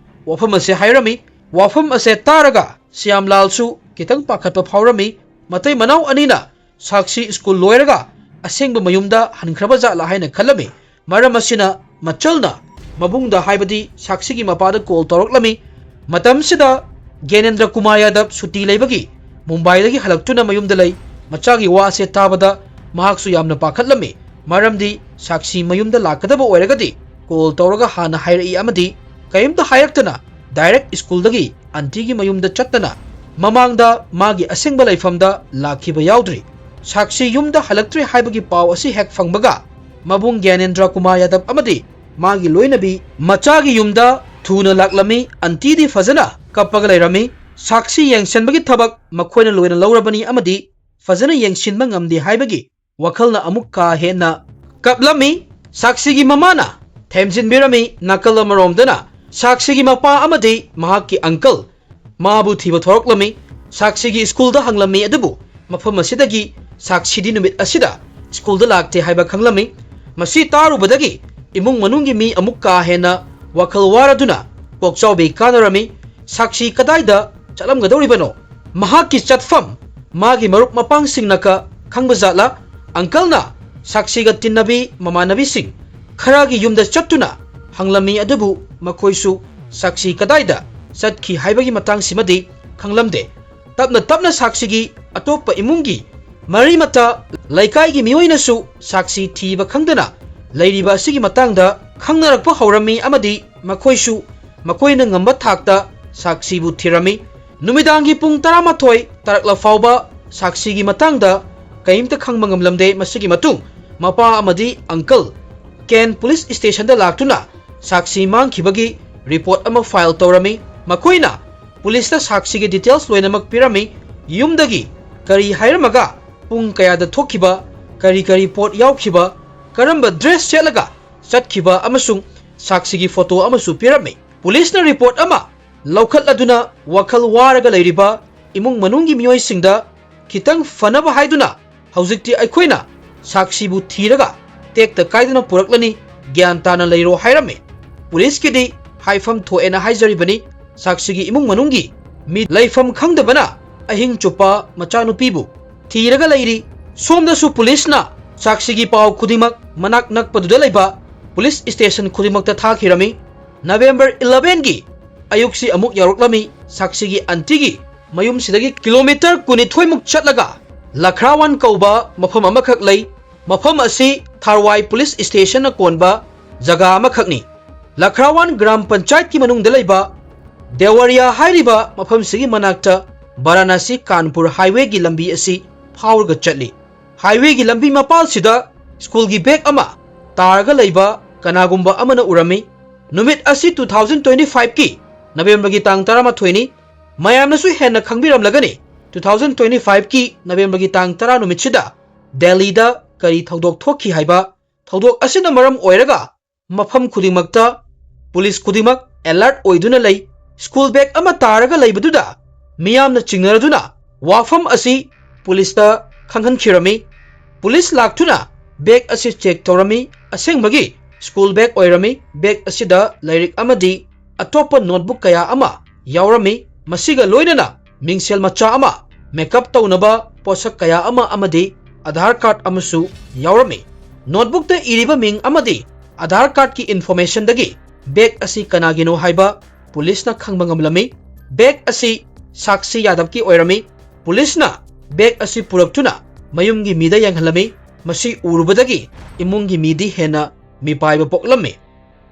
ꯋꯥꯐꯝ ꯑꯁꯦ ꯍꯥꯏꯔꯝꯃꯤ꯫ ꯋꯥꯐꯝ ꯑꯁꯦ ꯇꯥꯔꯒ ꯁ꯭ꯌꯥꯝꯂꯥꯜꯁꯨ ꯈꯤꯇꯪ ꯄꯥꯈꯠꯄ ꯐꯥꯎꯔꯝꯃꯤ꯫ ꯃꯇꯩ ꯃꯅꯥꯎ ꯑꯅꯤꯅ ꯁꯥꯛꯁꯤ ꯁ꯭ꯀꯨꯜ ꯂꯣꯏꯔꯒ ꯑꯁꯦꯡꯕ ꯃꯌꯨꯝꯗ ꯍꯟꯈ꯭ꯔꯕ ꯖꯥꯠꯂꯥ ꯍꯥꯏꯅ ꯈꯜꯂꯝꯃꯤ꯫ ꯃꯔꯝ ꯑꯁꯤꯅ ꯃꯆꯜꯅ ꯃꯕꯨꯡꯗ, ꯍꯥꯏꯕꯗꯤ ꯁꯥꯛꯁꯤꯒꯤ ꯃꯄꯥꯗ ꯀꯣꯜ ꯇꯧꯔꯛꯂꯝꯃꯤ꯫ ꯃꯇꯝꯁꯤꯗ ꯒ꯭ꯌꯥꯅꯦꯟꯗ꯭ꯔ ꯀꯨꯃꯥꯔ ꯌꯥꯗꯕ ꯁꯨꯇꯤ ꯂꯩꯕꯒꯤ ꯃꯨꯝꯕꯥꯏꯗꯒꯤ ꯍꯜꯂꯛꯇꯨꯅ ꯃꯌꯨꯝꯗ ꯂꯩ꯫ ꯃꯆꯥꯒꯤ ꯋꯥ ꯑꯁꯦ ꯇꯥꯕꯗ ꯃꯍꯥꯛꯁꯨ ꯌꯥꯝꯅ ꯄꯥꯈꯠꯂꯝꯃꯤ꯫ ꯃꯔꯝꯗꯤ ꯁꯥꯛꯁꯤ ꯃꯌꯨꯝꯗ ꯂꯥꯛꯀꯗꯕ ꯑꯣꯏꯔꯒꯗꯤ ꯀꯣꯜ ꯇꯧꯔꯒ ꯍꯥꯟꯅ ꯍꯥꯏꯔꯛꯏ ꯑꯃꯗꯤ ꯀꯔꯤꯝꯇ ꯍꯥꯏꯔꯛꯇꯅ ꯗꯥꯏꯔꯦꯛ ꯁ꯭ꯀꯨꯜꯗꯒꯤ ꯑꯟꯇꯤꯒꯤ ꯃꯌꯨꯝꯗ ꯆꯠꯇꯅ ꯃꯃꯥꯡꯗ ꯃꯥꯒꯤ ꯑꯁꯦꯡꯕ ꯂꯩꯐꯝꯗ ꯂꯥꯛꯈꯤꯕ ꯌꯥꯎꯗ꯭ꯔꯤ꯫ ꯁꯥꯛꯁꯤ ꯌꯨꯝꯗ ꯍꯜꯂꯛꯇ꯭ꯔꯦ ꯍꯥꯏꯕꯒꯤ ꯄꯥꯎ ꯑꯁꯤ ꯍꯦꯛ ꯐꯪꯕꯒ ꯃꯕꯨꯡ ꯒ꯭ꯌꯥꯅꯦꯟꯗ꯭ꯔ ꯀꯨꯃꯥꯔ ꯌꯥꯗꯕ ꯑꯃꯗꯤ ꯃꯥꯒꯤ ꯂꯣꯏꯅꯕꯤ ꯃꯆꯥꯒꯤ ꯌꯨꯝꯗ ꯊꯨꯅ ꯂꯥꯛꯂꯝꯃꯤ꯫ ꯑꯟꯇꯤꯗꯤ ꯐꯖꯅ ꯀꯞꯄꯒ ꯂꯩꯔꯝꯃꯤ꯫ ꯁꯥꯛꯁꯤ ꯌꯦꯡꯁꯤꯟꯕꯒꯤ ꯊꯕꯛ ꯃꯈꯣꯏꯅ ꯂꯣꯏꯅ ꯂꯧꯔꯕꯅꯤ ꯑꯃꯗꯤ ꯐꯖꯅ ꯌꯦꯡꯁꯤꯟꯕ ꯉꯝꯗꯦ ꯍꯥꯏꯕꯒꯤ ꯋꯥꯈꯜꯅ ꯑꯃꯨꯛ ꯀꯥ ꯍꯦꯟꯅ ꯀꯞꯂꯝꯃꯤ꯫ ꯁꯥꯛꯁꯤꯒꯤ ꯃꯃꯥꯅ ꯊꯦꯝꯖꯤꯟꯕꯤꯔꯝꯃꯤ꯫ ꯅꯥꯀꯜ ꯑꯃꯔꯣꯝꯗꯅ ꯁꯥꯛꯁꯤꯒꯤ ꯃꯄꯥ ꯑꯃꯗꯤ ꯃꯍꯥꯛꯀꯤ ꯑꯪꯀꯜ ꯃꯥꯕꯨ ꯊꯤꯕ ꯊꯣꯔꯛꯂꯝꯃꯤ꯫ ꯁꯥꯛꯁꯤꯒꯤ ꯁ꯭ꯀꯨꯜꯗ ꯍꯪꯂꯝꯃꯤ, ꯑꯗꯨꯕꯨ ꯃꯐꯝ ꯑꯁꯤꯗꯒꯤ ꯁꯥꯛꯁꯤꯗꯤ ꯅꯨꯃꯤꯠ ꯑꯁꯤꯗ ꯁ꯭ꯀꯨꯜꯗ ꯂꯥꯛꯇꯦ ꯍꯥꯏꯕ ꯈꯪꯂꯝꯃꯤ꯫ ꯃꯁꯤ ꯇꯥꯔꯨꯕꯗꯒꯤ ꯏꯃꯨꯡ ꯃꯅꯨꯡꯒꯤ ꯃꯤ ꯑꯃꯨꯛ ꯀꯥ ꯍꯦꯟꯅ ꯋꯥꯈꯜ ꯋꯥꯔꯗꯨꯅ ꯀꯣꯛꯆꯥꯎꯕꯤ ꯀꯥꯅꯔꯝꯃꯤ꯫ ꯁꯥꯛꯁꯤ ꯀꯗꯥꯏꯗ ꯆꯠꯂꯝꯒꯗꯧꯔꯤꯕꯅꯣ? ꯃꯍꯥꯛꯀꯤ ꯆꯠꯐꯝ ꯃꯥꯒꯤ ꯃꯔꯨꯞ ꯃꯄꯥꯡꯁꯤꯡꯅ ꯀ-, ꯈꯪꯕ ꯖꯥꯠꯂꯥ? ꯑꯪꯀꯜꯅ ꯁꯥꯛꯁꯤꯒ ꯇꯤꯟꯅꯕꯤ ꯃꯃꯥꯟꯅꯕꯤꯁꯤꯡ ꯈꯔꯒꯤ ꯌꯨꯝꯗ ꯆꯠꯇꯨꯅ ꯍꯪꯂꯝꯃꯤ, ꯑꯗꯨꯕꯨ ꯃꯈꯣꯏꯁꯨ ꯁꯥꯛꯁꯤ ꯀꯗꯥꯏꯗ ꯆꯠꯈꯤ ꯍꯥꯏꯕꯒꯤ ꯃꯇꯥꯡꯁꯤꯃꯗꯤ ꯈꯪꯂꯝꯗꯦ꯫ ꯇꯞꯅ ꯇꯞꯅ ꯁꯥꯛꯁꯤꯒꯤ ꯑꯇꯣꯞꯄ ꯏꯃꯨꯡꯒꯤ ꯃꯔꯤ ꯃꯇꯥ, ꯂꯩꯀꯥꯏꯒꯤ ꯃꯤꯑꯣꯏꯅꯁꯨ ꯁꯥꯛꯁꯤ ꯊꯤꯕ ꯈꯪꯗꯅ ꯂꯩꯔꯤꯕ ꯑꯁꯤꯒꯤ ꯃꯇꯥꯡꯗ ꯈꯪꯅꯔꯛꯄ ꯍꯧꯔꯝꯃꯤ ꯑꯃꯗꯤ ꯃꯈꯣꯏꯁꯨ ꯃꯈꯣꯏꯅ ꯉꯝꯕ ꯊꯥꯛꯇ ꯁꯥꯛꯁꯤꯕꯨ ꯊꯤꯔꯝꯃꯤ꯫ ꯅꯨꯃꯤꯗꯥꯡꯒꯤ ꯄꯨꯡ ꯇꯔꯥꯃꯥꯊꯣꯏ ꯇꯥꯔꯛꯂ ꯐꯥꯎꯕ ꯁꯥꯛꯁꯤꯒꯤ ꯃꯇꯥꯡꯗ ꯀꯔꯤꯝꯇ ꯈꯪꯕ ꯉꯝꯂꯝꯗꯦ꯫ ꯃꯁꯤꯒꯤ ꯃꯇꯨꯡ ꯃꯄꯥ ꯑꯃꯗꯤ ꯑꯪꯀꯜ ꯀꯦꯟ ꯄꯨꯂꯤꯁ ꯁ꯭ꯇꯦꯁꯟꯗ ꯂꯥꯛꯇꯨꯅ ꯁꯥꯛꯁꯤ ꯃꯥꯡꯈꯤꯕꯒꯤ ꯔꯤꯄꯣꯔꯠ ꯑꯃ ꯐꯥꯏꯜ ꯇꯧꯔꯝꯃꯤ꯫ ꯃꯈꯣꯏꯅ ꯄꯨꯂꯤꯁꯇ ꯁꯥꯛꯁꯤꯒꯤ ꯗꯤꯇꯦꯜꯁ ꯂꯣꯏꯅꯃꯛ ꯄꯤꯔꯝꯃꯤ꯫ ꯌꯨꯝꯗꯒꯤ ꯀꯔꯤ ꯍꯥꯏꯔꯝꯃꯒ, ꯄꯨꯡ ꯀꯌꯥꯗ ꯊꯣꯛꯈꯤꯕ, ꯀꯔꯤ ꯀꯔꯤ ꯄꯣꯠ ꯌꯥꯎꯈꯤꯕ, ꯀꯔꯝꯕ ꯗ꯭ꯔꯦꯁ ꯁꯦꯠꯂꯒ ꯆꯠꯈꯤꯕ ꯑꯃꯁꯨꯡ ꯁꯥꯛꯁꯤꯒꯤ ꯐꯣꯇꯣ ꯑꯃꯁꯨ ꯄꯤꯔꯝꯃꯤ꯫ ꯄꯨꯂꯤꯁꯅ ꯔꯤꯄꯣꯔꯠ ꯑꯃ ꯂꯧꯈꯠꯂꯗꯨꯅ ꯋꯥꯈꯜ ꯋꯥꯔꯒ ꯂꯩꯔꯤꯕ ꯏꯃꯨꯡ ꯃꯅꯨꯡꯒꯤ ꯃꯤꯑꯣꯏꯁꯤꯡꯗ ꯈꯤꯇꯪ ꯐꯅꯕ ꯍꯥꯏꯗꯨꯅ ꯍꯧꯖꯤꯛꯇꯤ ꯑꯩꯈꯣꯏꯅ ꯁꯥꯛꯁꯤꯕꯨ ꯊꯤꯔꯒ ꯇꯦꯛꯇ ꯀꯥꯏꯗꯅ ꯄꯨꯔꯛꯂꯅꯤ, ꯒ꯭ꯌꯥꯟ ꯇꯥꯅ ꯂꯩꯔꯣ ꯍꯥꯏꯔꯝꯃꯤ꯫ ꯄꯨꯂꯤꯁꯀꯤꯗꯤ ꯍꯥꯏꯐꯝ ꯊꯣꯛꯑꯦꯅ ꯍꯥꯏꯖꯔꯤꯕꯅꯤ꯫ ꯁꯥꯛꯁꯤꯒꯤ ꯏꯃꯨꯡ ꯃꯅꯨꯡꯒꯤ ꯃꯤ ꯂꯩꯐꯝ ꯈꯪꯗꯕꯅ ꯑꯍꯤꯡ ꯆꯨꯞꯄ ꯃꯆꯥꯅꯨꯄꯤꯕꯨ ꯊꯤꯔꯒ ꯂꯩꯔꯤ꯫ ꯁꯣꯝꯗꯁꯨ ꯄꯨꯂꯤꯁꯅ ꯁꯥꯛꯁꯤꯒꯤ ꯄꯥꯎ ꯈꯨꯗꯤꯡꯃꯛ ꯃꯅꯥꯛ ꯅꯛꯄꯗꯨꯗ ꯂꯩꯕ ꯄꯨꯂꯤꯁ ꯁ꯭ꯇꯦꯁꯟ ꯈꯨꯗꯤꯡꯃꯛꯇ ꯊꯥꯈꯤꯔꯝꯃꯤ꯫ ꯅꯕꯦꯝꯕꯔ ꯏꯂꯚꯦꯟꯒꯤ ꯑꯌꯨꯛꯁꯤ ꯑꯃꯨꯛ ꯌꯧꯔꯛꯂꯝꯃꯤ꯫ ꯁꯥꯛꯁꯤꯒꯤ ꯑꯟꯇꯤꯒꯤ ꯃꯌꯨꯝꯁꯤꯗꯒꯤ ꯀꯤꯂꯣꯃꯤꯇꯔ ꯀꯨꯟꯅꯤꯊꯣꯏꯃꯨꯛ ꯆꯠꯂꯒ ꯂꯈ꯭ꯔꯥꯋꯥꯟ ꯀꯧꯕ ꯃꯐꯝ ꯑꯃꯈꯛ ꯂꯩ꯫ ꯃꯐꯝ ꯑꯁꯤ ꯊꯥꯔꯋꯥꯏ ꯄꯨꯂꯤꯁ ꯁ꯭ꯇꯦꯁꯟꯅ ꯀꯣꯟꯕ ꯖꯒꯥ ꯑꯃꯈꯛꯅꯤ꯫ ꯂꯈ꯭ꯔꯥꯋꯥꯟ ꯒ꯭ꯔꯥꯝ ꯄꯟꯆꯥꯌꯠꯀꯤ ꯃꯅꯨꯡꯗ ꯂꯩꯕ ꯗꯦꯋꯥꯔꯤꯌꯥ ꯍꯥꯏꯔꯤꯕ ꯃꯐꯝꯁꯤꯒꯤ ꯃꯅꯥꯛꯇ ꯕꯥꯔꯥꯅꯥꯁꯤ ꯀꯥꯟꯄꯨꯔ ꯍꯥꯏꯋꯦꯒꯤ ꯂꯝꯕꯤ ꯑꯁꯤ ꯐꯥꯎꯔꯒ ꯆꯠꯂꯤ꯫ ꯍꯥꯏꯋꯦꯒꯤ ꯂꯝꯕꯤ ꯃꯄꯥꯜꯁꯤꯗ ꯁ꯭ꯀꯨꯜꯒꯤ ꯕꯦꯒ ꯑꯃ ꯇꯥꯔꯒ ꯂꯩꯕ ꯀꯅꯥꯒꯨꯝꯕ ꯑꯃꯅ ꯎꯔꯝꯃꯤ꯫ ꯅꯨꯃꯤꯠ ꯑꯁꯤ two thousand twenty five ꯀꯤ ꯅꯕꯦꯝꯕꯔꯒꯤ ꯇꯥꯡ ꯇꯔꯥꯃꯥꯊꯣꯏꯅꯤ꯫ ꯃꯌꯥꯝꯅꯁꯨ ꯍꯦꯟꯅ ꯈꯪꯕꯤꯔꯝꯂꯒꯅꯤ, two thousand twenty five ꯀꯤ ꯅꯕꯦꯝꯕꯔꯒꯤ ꯇꯥꯡ ꯇꯔꯥ ꯅꯨꯃꯤꯠꯁꯤꯗ ꯗꯦꯜꯂꯤꯗ ꯀꯔꯤ ꯊꯧꯗꯣꯛ ꯊꯣꯛꯈꯤ ꯍꯥꯏꯕ꯫ ꯊꯧꯗꯣꯛ ꯑꯁꯤꯅ ꯃꯔꯝ ꯑꯣꯏꯔꯒ ꯃꯐꯝ ꯈꯨꯗꯤꯡꯃꯛꯇ ꯄꯨꯂꯤꯁ ꯈꯨꯗꯤꯡꯃꯛ ꯑꯦꯂꯔꯠ ꯑꯣꯏꯗꯨꯅ ꯂꯩ꯫ ꯁ꯭ꯀꯨꯜ ꯕꯦꯒ ꯑꯃ ꯇꯥꯔꯒ ꯂꯩꯕꯗꯨꯗ ꯃꯤꯌꯥꯝꯅ ꯆꯤꯡꯅꯔꯗꯨꯅ ꯋꯥꯐꯝ ꯑꯁꯤ ꯄꯨꯂꯤꯁꯇ ꯈꯪꯍꯟꯈꯤꯔꯝꯃꯤ꯫ ꯄꯨꯂꯤꯁ ꯂꯥꯛꯇꯨꯅ ꯕꯦꯒ ꯑꯁꯤ ꯆꯦꯛ ꯇꯧꯔꯝꯃꯤ꯫ ꯑꯁꯦꯡꯕꯒꯤ ꯁ꯭ꯀꯨꯜ ꯕꯦꯒ ꯑꯣꯏꯔꯝꯃꯤ꯫ ꯕꯦꯒ ꯑꯁꯤꯗ ꯂꯥꯏꯔꯤꯛ ꯑꯃꯗꯤ ꯑꯇꯣꯞꯄ ꯅꯣꯠꯕꯨꯛ ꯀꯌꯥ ꯑꯃ ꯌꯥꯎꯔꯝꯃꯤ꯫ ꯃꯁꯤꯒ ꯂꯣꯏꯅꯅ ꯃꯤꯡꯁꯦꯜ ꯃꯆꯥ ꯑꯃ, ꯃꯦꯀꯞ ꯇꯧꯅꯕ ꯄꯣꯠꯁꯛ ꯀꯌꯥ ꯑꯃ ꯑꯃꯗꯤ ꯑꯙꯥꯔ ꯀꯥꯔꯗ ꯑꯃꯁꯨ ꯌꯥꯎꯔꯝꯃꯤ꯫ ꯅꯣꯠꯕꯨꯛꯇ ꯏꯔꯤꯕ ꯃꯤꯡ ꯑꯃꯗꯤ ꯑꯙꯥꯔ ꯀꯥꯔꯗꯀꯤ ꯏꯟꯐꯣꯔꯃꯦꯁꯟꯗꯒꯤ ꯕꯦꯒ ꯑꯁꯤ ꯀꯅꯥꯒꯤꯅꯣ ꯍꯥꯏꯕ ꯄꯨꯂꯤꯁꯅ ꯈꯪꯕ ꯉꯝꯂꯝꯃꯤ꯫ ꯕꯦꯒ ꯑꯁꯤ ꯁꯥꯛꯁꯤ ꯌꯥꯗꯕꯀꯤ ꯑꯣꯏꯔꯝꯃꯤ꯫ ꯄꯨꯂꯤꯁꯅ ꯕꯦꯒ ꯑꯁꯤ ꯄꯨꯔꯛꯇꯨꯅ ꯃꯌꯨꯝꯒꯤ ꯃꯤꯗ ꯌꯦꯡꯍꯜꯂꯝꯃꯤ꯫ ꯃꯁꯤ ꯎꯔꯨꯕꯗꯒꯤ ꯏꯃꯨꯡꯒꯤ ꯃꯤꯗꯤ ꯍꯦꯟꯅ ꯃꯤꯄꯥꯏꯕ ꯄꯣꯛꯂꯝꯃꯤ꯫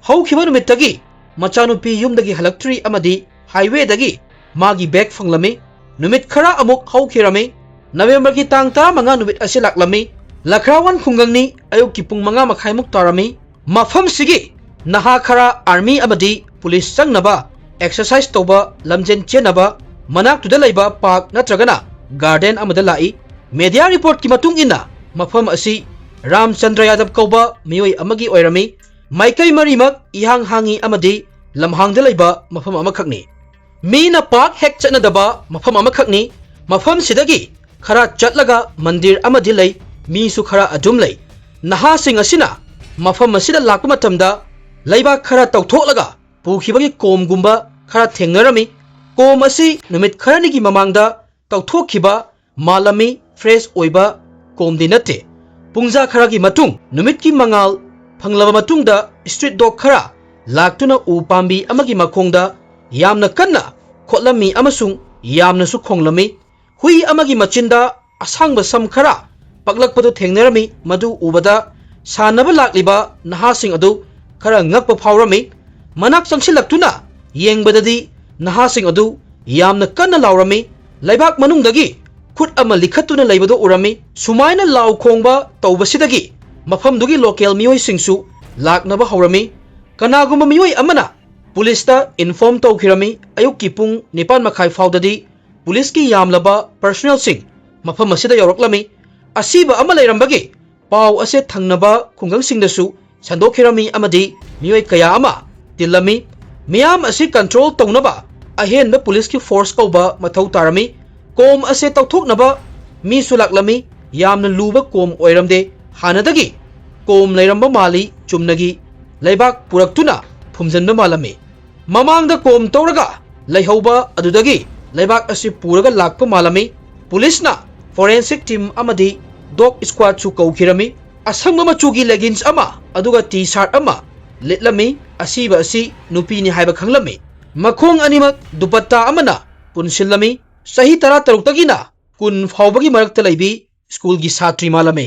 ꯍꯧꯈꯤꯕ ꯅꯨꯃꯤꯠꯇꯒꯤ ꯃꯆꯥꯅꯨꯄꯤ ꯌꯨꯝꯗꯒꯤ ꯍꯜꯂꯛꯇ꯭ꯔꯤ ꯑꯃꯗꯤ ꯍꯥꯏꯋꯦꯗꯒꯤ ꯃꯥꯒꯤ ꯕꯦꯒ ꯐꯪꯂꯝꯃꯤ꯫ ꯅꯨꯃꯤꯠ ꯈꯔ ꯑꯃꯨꯛ ꯍꯧꯈꯤꯔꯝꯃꯤ꯫ ꯅꯕꯦꯝꯕꯔꯒꯤ ꯇꯥꯡ ꯇꯔꯥꯃꯉꯥ ꯅꯨꯃꯤꯠ ꯑꯁꯤ ꯂꯥꯛꯂꯝꯃꯤ꯫ ꯂꯈ꯭ꯔꯥꯋꯥꯟ ꯈꯨꯡꯒꯪꯅꯤ꯫ ꯑꯌꯨꯛꯀꯤ ꯄꯨꯡ ꯃꯉꯥ ꯃꯈꯥꯏꯃꯨꯛ ꯇꯥꯔꯝꯃꯤ꯫ ꯃꯐꯝꯁꯤꯒꯤ ꯅꯍꯥ ꯈꯔ ꯑꯥꯔꯃꯤ ꯑꯃꯗꯤ ꯄꯨꯂꯤꯁ ꯆꯪꯅꯕ ꯑꯦꯛꯁꯔꯁꯥꯏꯁ ꯇꯧꯕ ꯂꯝꯖꯦꯟ ꯆꯦꯟꯅꯕ ꯃꯅꯥꯛꯇꯨꯗ ꯂꯩꯕ ꯄꯥꯔꯛ ꯅꯠꯇ꯭ꯔꯒꯅ ꯒꯥꯔꯗꯦꯟ ꯑꯃꯗ ꯂꯥꯛꯏ꯫ ꯃꯦꯗꯤꯌꯥ ꯔꯤꯄꯣꯔꯠꯀꯤ ꯃꯇꯨꯡ ꯏꯟꯅ ꯃꯐꯝ ꯑꯁꯤ ꯔꯥꯝꯆꯟꯗ꯭ꯔ ꯌꯥꯗꯕ ꯀꯧꯕ ꯃꯤꯑꯣꯏ ꯑꯃꯒꯤ ꯑꯣꯏꯔꯝꯃꯤ꯫ ꯃꯥꯏꯀꯩ ꯃꯔꯤꯃꯛ ꯏꯍꯥꯡ ꯍꯥꯡꯉꯤ ꯑꯃꯗꯤ ꯂꯝꯍꯥꯡꯗ ꯂꯩꯕ ꯃꯐꯝ ꯑꯃꯈꯛꯅꯤ꯫ ꯃꯤꯅ ꯄꯥꯛ ꯍꯦꯛ ꯆꯠꯅꯗꯕ ꯃꯐꯝ ꯑꯃꯈꯛꯅꯤ꯫ ꯃꯐꯝꯁꯤꯗꯒꯤ ꯈꯔ ꯆꯠꯂꯒ ꯃꯟꯗꯤꯔ ꯑꯃꯗꯤ ꯂꯩ꯫ ꯃꯤꯁꯨ ꯈꯔ ꯑꯗꯨꯝ ꯂꯩ꯫ ꯅꯍꯥꯁꯤꯡ ꯑꯁꯤꯅ ꯃꯐꯝ ꯑꯁꯤꯗ ꯂꯥꯛꯄ ꯃꯇꯝꯗ ꯂꯩꯕꯥꯛ ꯈꯔ ꯇꯧꯊꯣꯛꯂꯒ ꯄꯨꯈꯤꯕꯒꯤ ꯀꯣꯝꯒꯨꯝꯕ ꯈꯔ ꯊꯦꯡꯅꯔꯝꯃꯤ꯫ ꯀꯣꯝ ꯑꯁꯤ ꯅꯨꯃꯤꯠ ꯈꯔꯅꯤꯒꯤ ꯃꯃꯥꯡꯗ ꯇꯧꯊꯣꯛꯈꯤꯕ ꯃꯥꯜꯂꯝꯃꯤ꯫ ꯐ꯭ꯔꯦꯁ ꯑꯣꯏꯕ ꯀꯣꯝꯗꯤ ꯅꯠꯇꯦ꯫ ꯄꯨꯡꯖꯥ ꯈꯔꯒꯤ ꯃꯇꯨꯡ ꯅꯨꯃꯤꯠꯀꯤ ꯃꯉꯥꯜ ꯐꯪꯂꯕ ꯃꯇꯨꯡꯗ ꯁ꯭ꯇ꯭ꯔꯤꯠ ꯗꯣꯒ ꯈꯔ ꯂꯥꯛꯇꯨꯅ ꯎ ꯄꯥꯝꯕꯤ ꯑꯃꯒꯤ ꯃꯈꯣꯡꯗ ꯌꯥꯝꯅ ꯀꯟꯅ ꯈꯣꯠꯂꯝꯃꯤ ꯑꯃꯁꯨꯡ ꯌꯥꯝꯅꯁꯨ ꯈꯣꯡꯂꯝꯃꯤ꯫ ꯍꯨꯏ ꯑꯃꯒꯤ ꯃꯆꯤꯟꯗ ꯑꯁꯥꯡꯕ ꯁꯝ ꯈꯔ ꯄꯛꯂꯛꯄꯗꯨ ꯊꯦꯡꯅꯔꯝꯃꯤ꯫ ꯃꯗꯨ ꯎꯕꯗ ꯁꯥꯟꯅꯕ ꯂꯥꯛꯂꯤꯕ ꯅꯍꯥꯁꯤꯡ ꯑꯗꯨ ꯈꯔ ꯉꯛꯄ ꯐꯥꯎꯔꯝꯃꯤ꯫ ꯃꯅꯥꯛ ꯆꯪꯁꯤꯜꯂꯛꯇꯨꯅ ꯌꯦꯡꯕꯗꯗꯤ ꯅꯍꯥꯁꯤꯡ ꯑꯗꯨ ꯌꯥꯝꯅ ꯀꯟꯅ ꯂꯥꯎꯔꯝꯃꯤ꯫ ꯂꯩꯕꯥꯛ ꯃꯅꯨꯡꯗꯒꯤ ꯈꯨꯠ ꯑꯃ ꯂꯤꯈꯠꯇꯨꯅ ꯂꯩꯕꯗꯨ ꯎꯔꯝꯃꯤ꯫ ꯁꯨꯃꯥꯏꯅ ꯂꯥꯎ ꯈꯣꯡꯕ ꯇꯧꯕꯁꯤꯗꯒꯤ ꯃꯐꯝꯗꯨꯒꯤ ꯂꯣꯀꯦꯜ ꯃꯤꯑꯣꯏꯁꯤꯡꯁꯨ ꯂꯥꯛꯅꯕ ꯍꯧꯔꯝꯃꯤ꯫ ꯀꯅꯥꯒꯨꯝꯕ ꯃꯤꯑꯣꯏ ꯑꯃꯅ ꯄꯨꯂꯤꯁꯇ ꯏꯟꯐꯣꯔꯝ ꯇꯧꯈꯤꯔꯝꯃꯤ꯫ ꯑꯌꯨꯛꯀꯤ ꯄꯨꯡ ꯅꯤꯄꯥꯟ ꯃꯈꯥꯏ ꯐꯥꯎꯗꯗꯤ ꯄꯨꯂꯤꯁꯀꯤ ꯌꯥꯝꯂꯕ ꯄꯔꯁꯣꯅꯦꯜꯁꯤꯡ ꯃꯐꯝ ꯑꯁꯤꯗ ꯌꯧꯔꯛꯂꯝꯃꯤ꯫ ꯑꯁꯤꯕ ꯑꯃ ꯂꯩꯔꯝꯕꯒꯤ ꯄꯥꯎ ꯑꯁꯤ ꯊꯪꯅꯕ ꯈꯨꯡꯒꯪꯁꯤꯡꯗꯁꯨ ꯁꯟꯗꯣꯛꯈꯤꯔꯝꯃꯤ ꯑꯃꯗꯤ ꯃꯤꯑꯣꯏ ꯀꯌꯥ ꯑꯃ ꯇꯤꯜꯂꯝꯃꯤ꯫ ꯃꯤꯌꯥꯝ ꯑꯁꯤ ꯀꯟꯇ꯭ꯔꯣꯜ ꯇꯧꯅꯕ ꯑꯍꯦꯟꯕ ꯄꯨꯂꯤꯁꯀꯤ ꯐꯣꯔꯁ ꯀꯧꯕ ꯃꯊꯧ ꯇꯥꯔꯝꯃꯤ꯫ ꯀꯣꯝ ꯑꯁꯤ ꯇꯧꯊꯣꯛꯅꯕ ꯃꯤꯁꯨ ꯂꯥꯛꯂꯝꯃꯤ꯫ ꯌꯥꯝꯅ ꯂꯨꯕ ꯀꯣꯝ ꯑꯣꯏꯔꯝꯗꯦ꯫ ꯍꯥꯟꯅꯗꯒꯤ ꯀꯣꯝ ꯂꯩꯔꯝꯕ ꯃꯥꯜꯂꯤ꯫ ꯆꯨꯝꯅꯒꯤ ꯂꯩꯕꯥꯛ ꯄꯨꯔꯛꯇꯨꯅ ꯐꯨꯝꯖꯤꯟꯕ ꯃꯥꯜꯂꯝꯃꯤ꯫ ꯃꯃꯥꯡꯗ ꯀꯣꯝ ꯇꯧꯔꯒ ꯂꯩꯍꯧꯕ ꯑꯗꯨꯗꯒꯤ ꯂꯩꯕꯥꯛ ꯑꯁꯤ ꯄꯨꯔꯒ ꯂꯥꯛꯄ ꯃꯥꯜꯂꯝꯃꯤ꯫ ꯄꯨꯂꯤꯁꯅ ꯐꯣꯔꯦꯟꯁꯤꯛ ꯇꯤꯝ ꯑꯃꯗꯤ ꯗꯣꯒ ꯁ꯭ꯀ꯭ꯋꯥꯗꯁꯨ ꯀꯧꯈꯤꯔꯝꯃꯤ꯫ ꯑꯁꯪꯕ ꯃꯆꯨꯒꯤ ꯂꯦꯒꯤꯟꯁ ꯑꯃ ꯑꯗꯨꯒ ꯇꯤ ꯁꯥꯔꯠ ꯑꯃ ꯂꯤꯠꯂꯝꯃꯤ꯫ ꯑꯁꯤꯕ ꯑꯁꯤ ꯅꯨꯄꯤꯅꯤ ꯍꯥꯏꯕ ꯈꯪꯂꯝꯃꯤ꯫ ꯃꯈꯣꯡ ꯑꯅꯤꯃꯛ ꯗꯨꯄꯠꯇꯥ ꯑꯃꯅ ꯄꯨꯟꯁꯤꯜꯂꯝꯃꯤ꯫ ꯆꯍꯤ ꯇꯔꯥꯇꯔꯨꯛꯇꯒꯤꯅ ꯀꯨꯟ ꯐꯥꯎꯕꯒꯤ ꯃꯔꯛꯇ ꯂꯩꯕꯤ ꯁ꯭ꯀꯨꯜꯒꯤ ꯁꯥꯇ꯭ꯔꯤ ꯃꯥꯜꯂꯝꯃꯤ꯫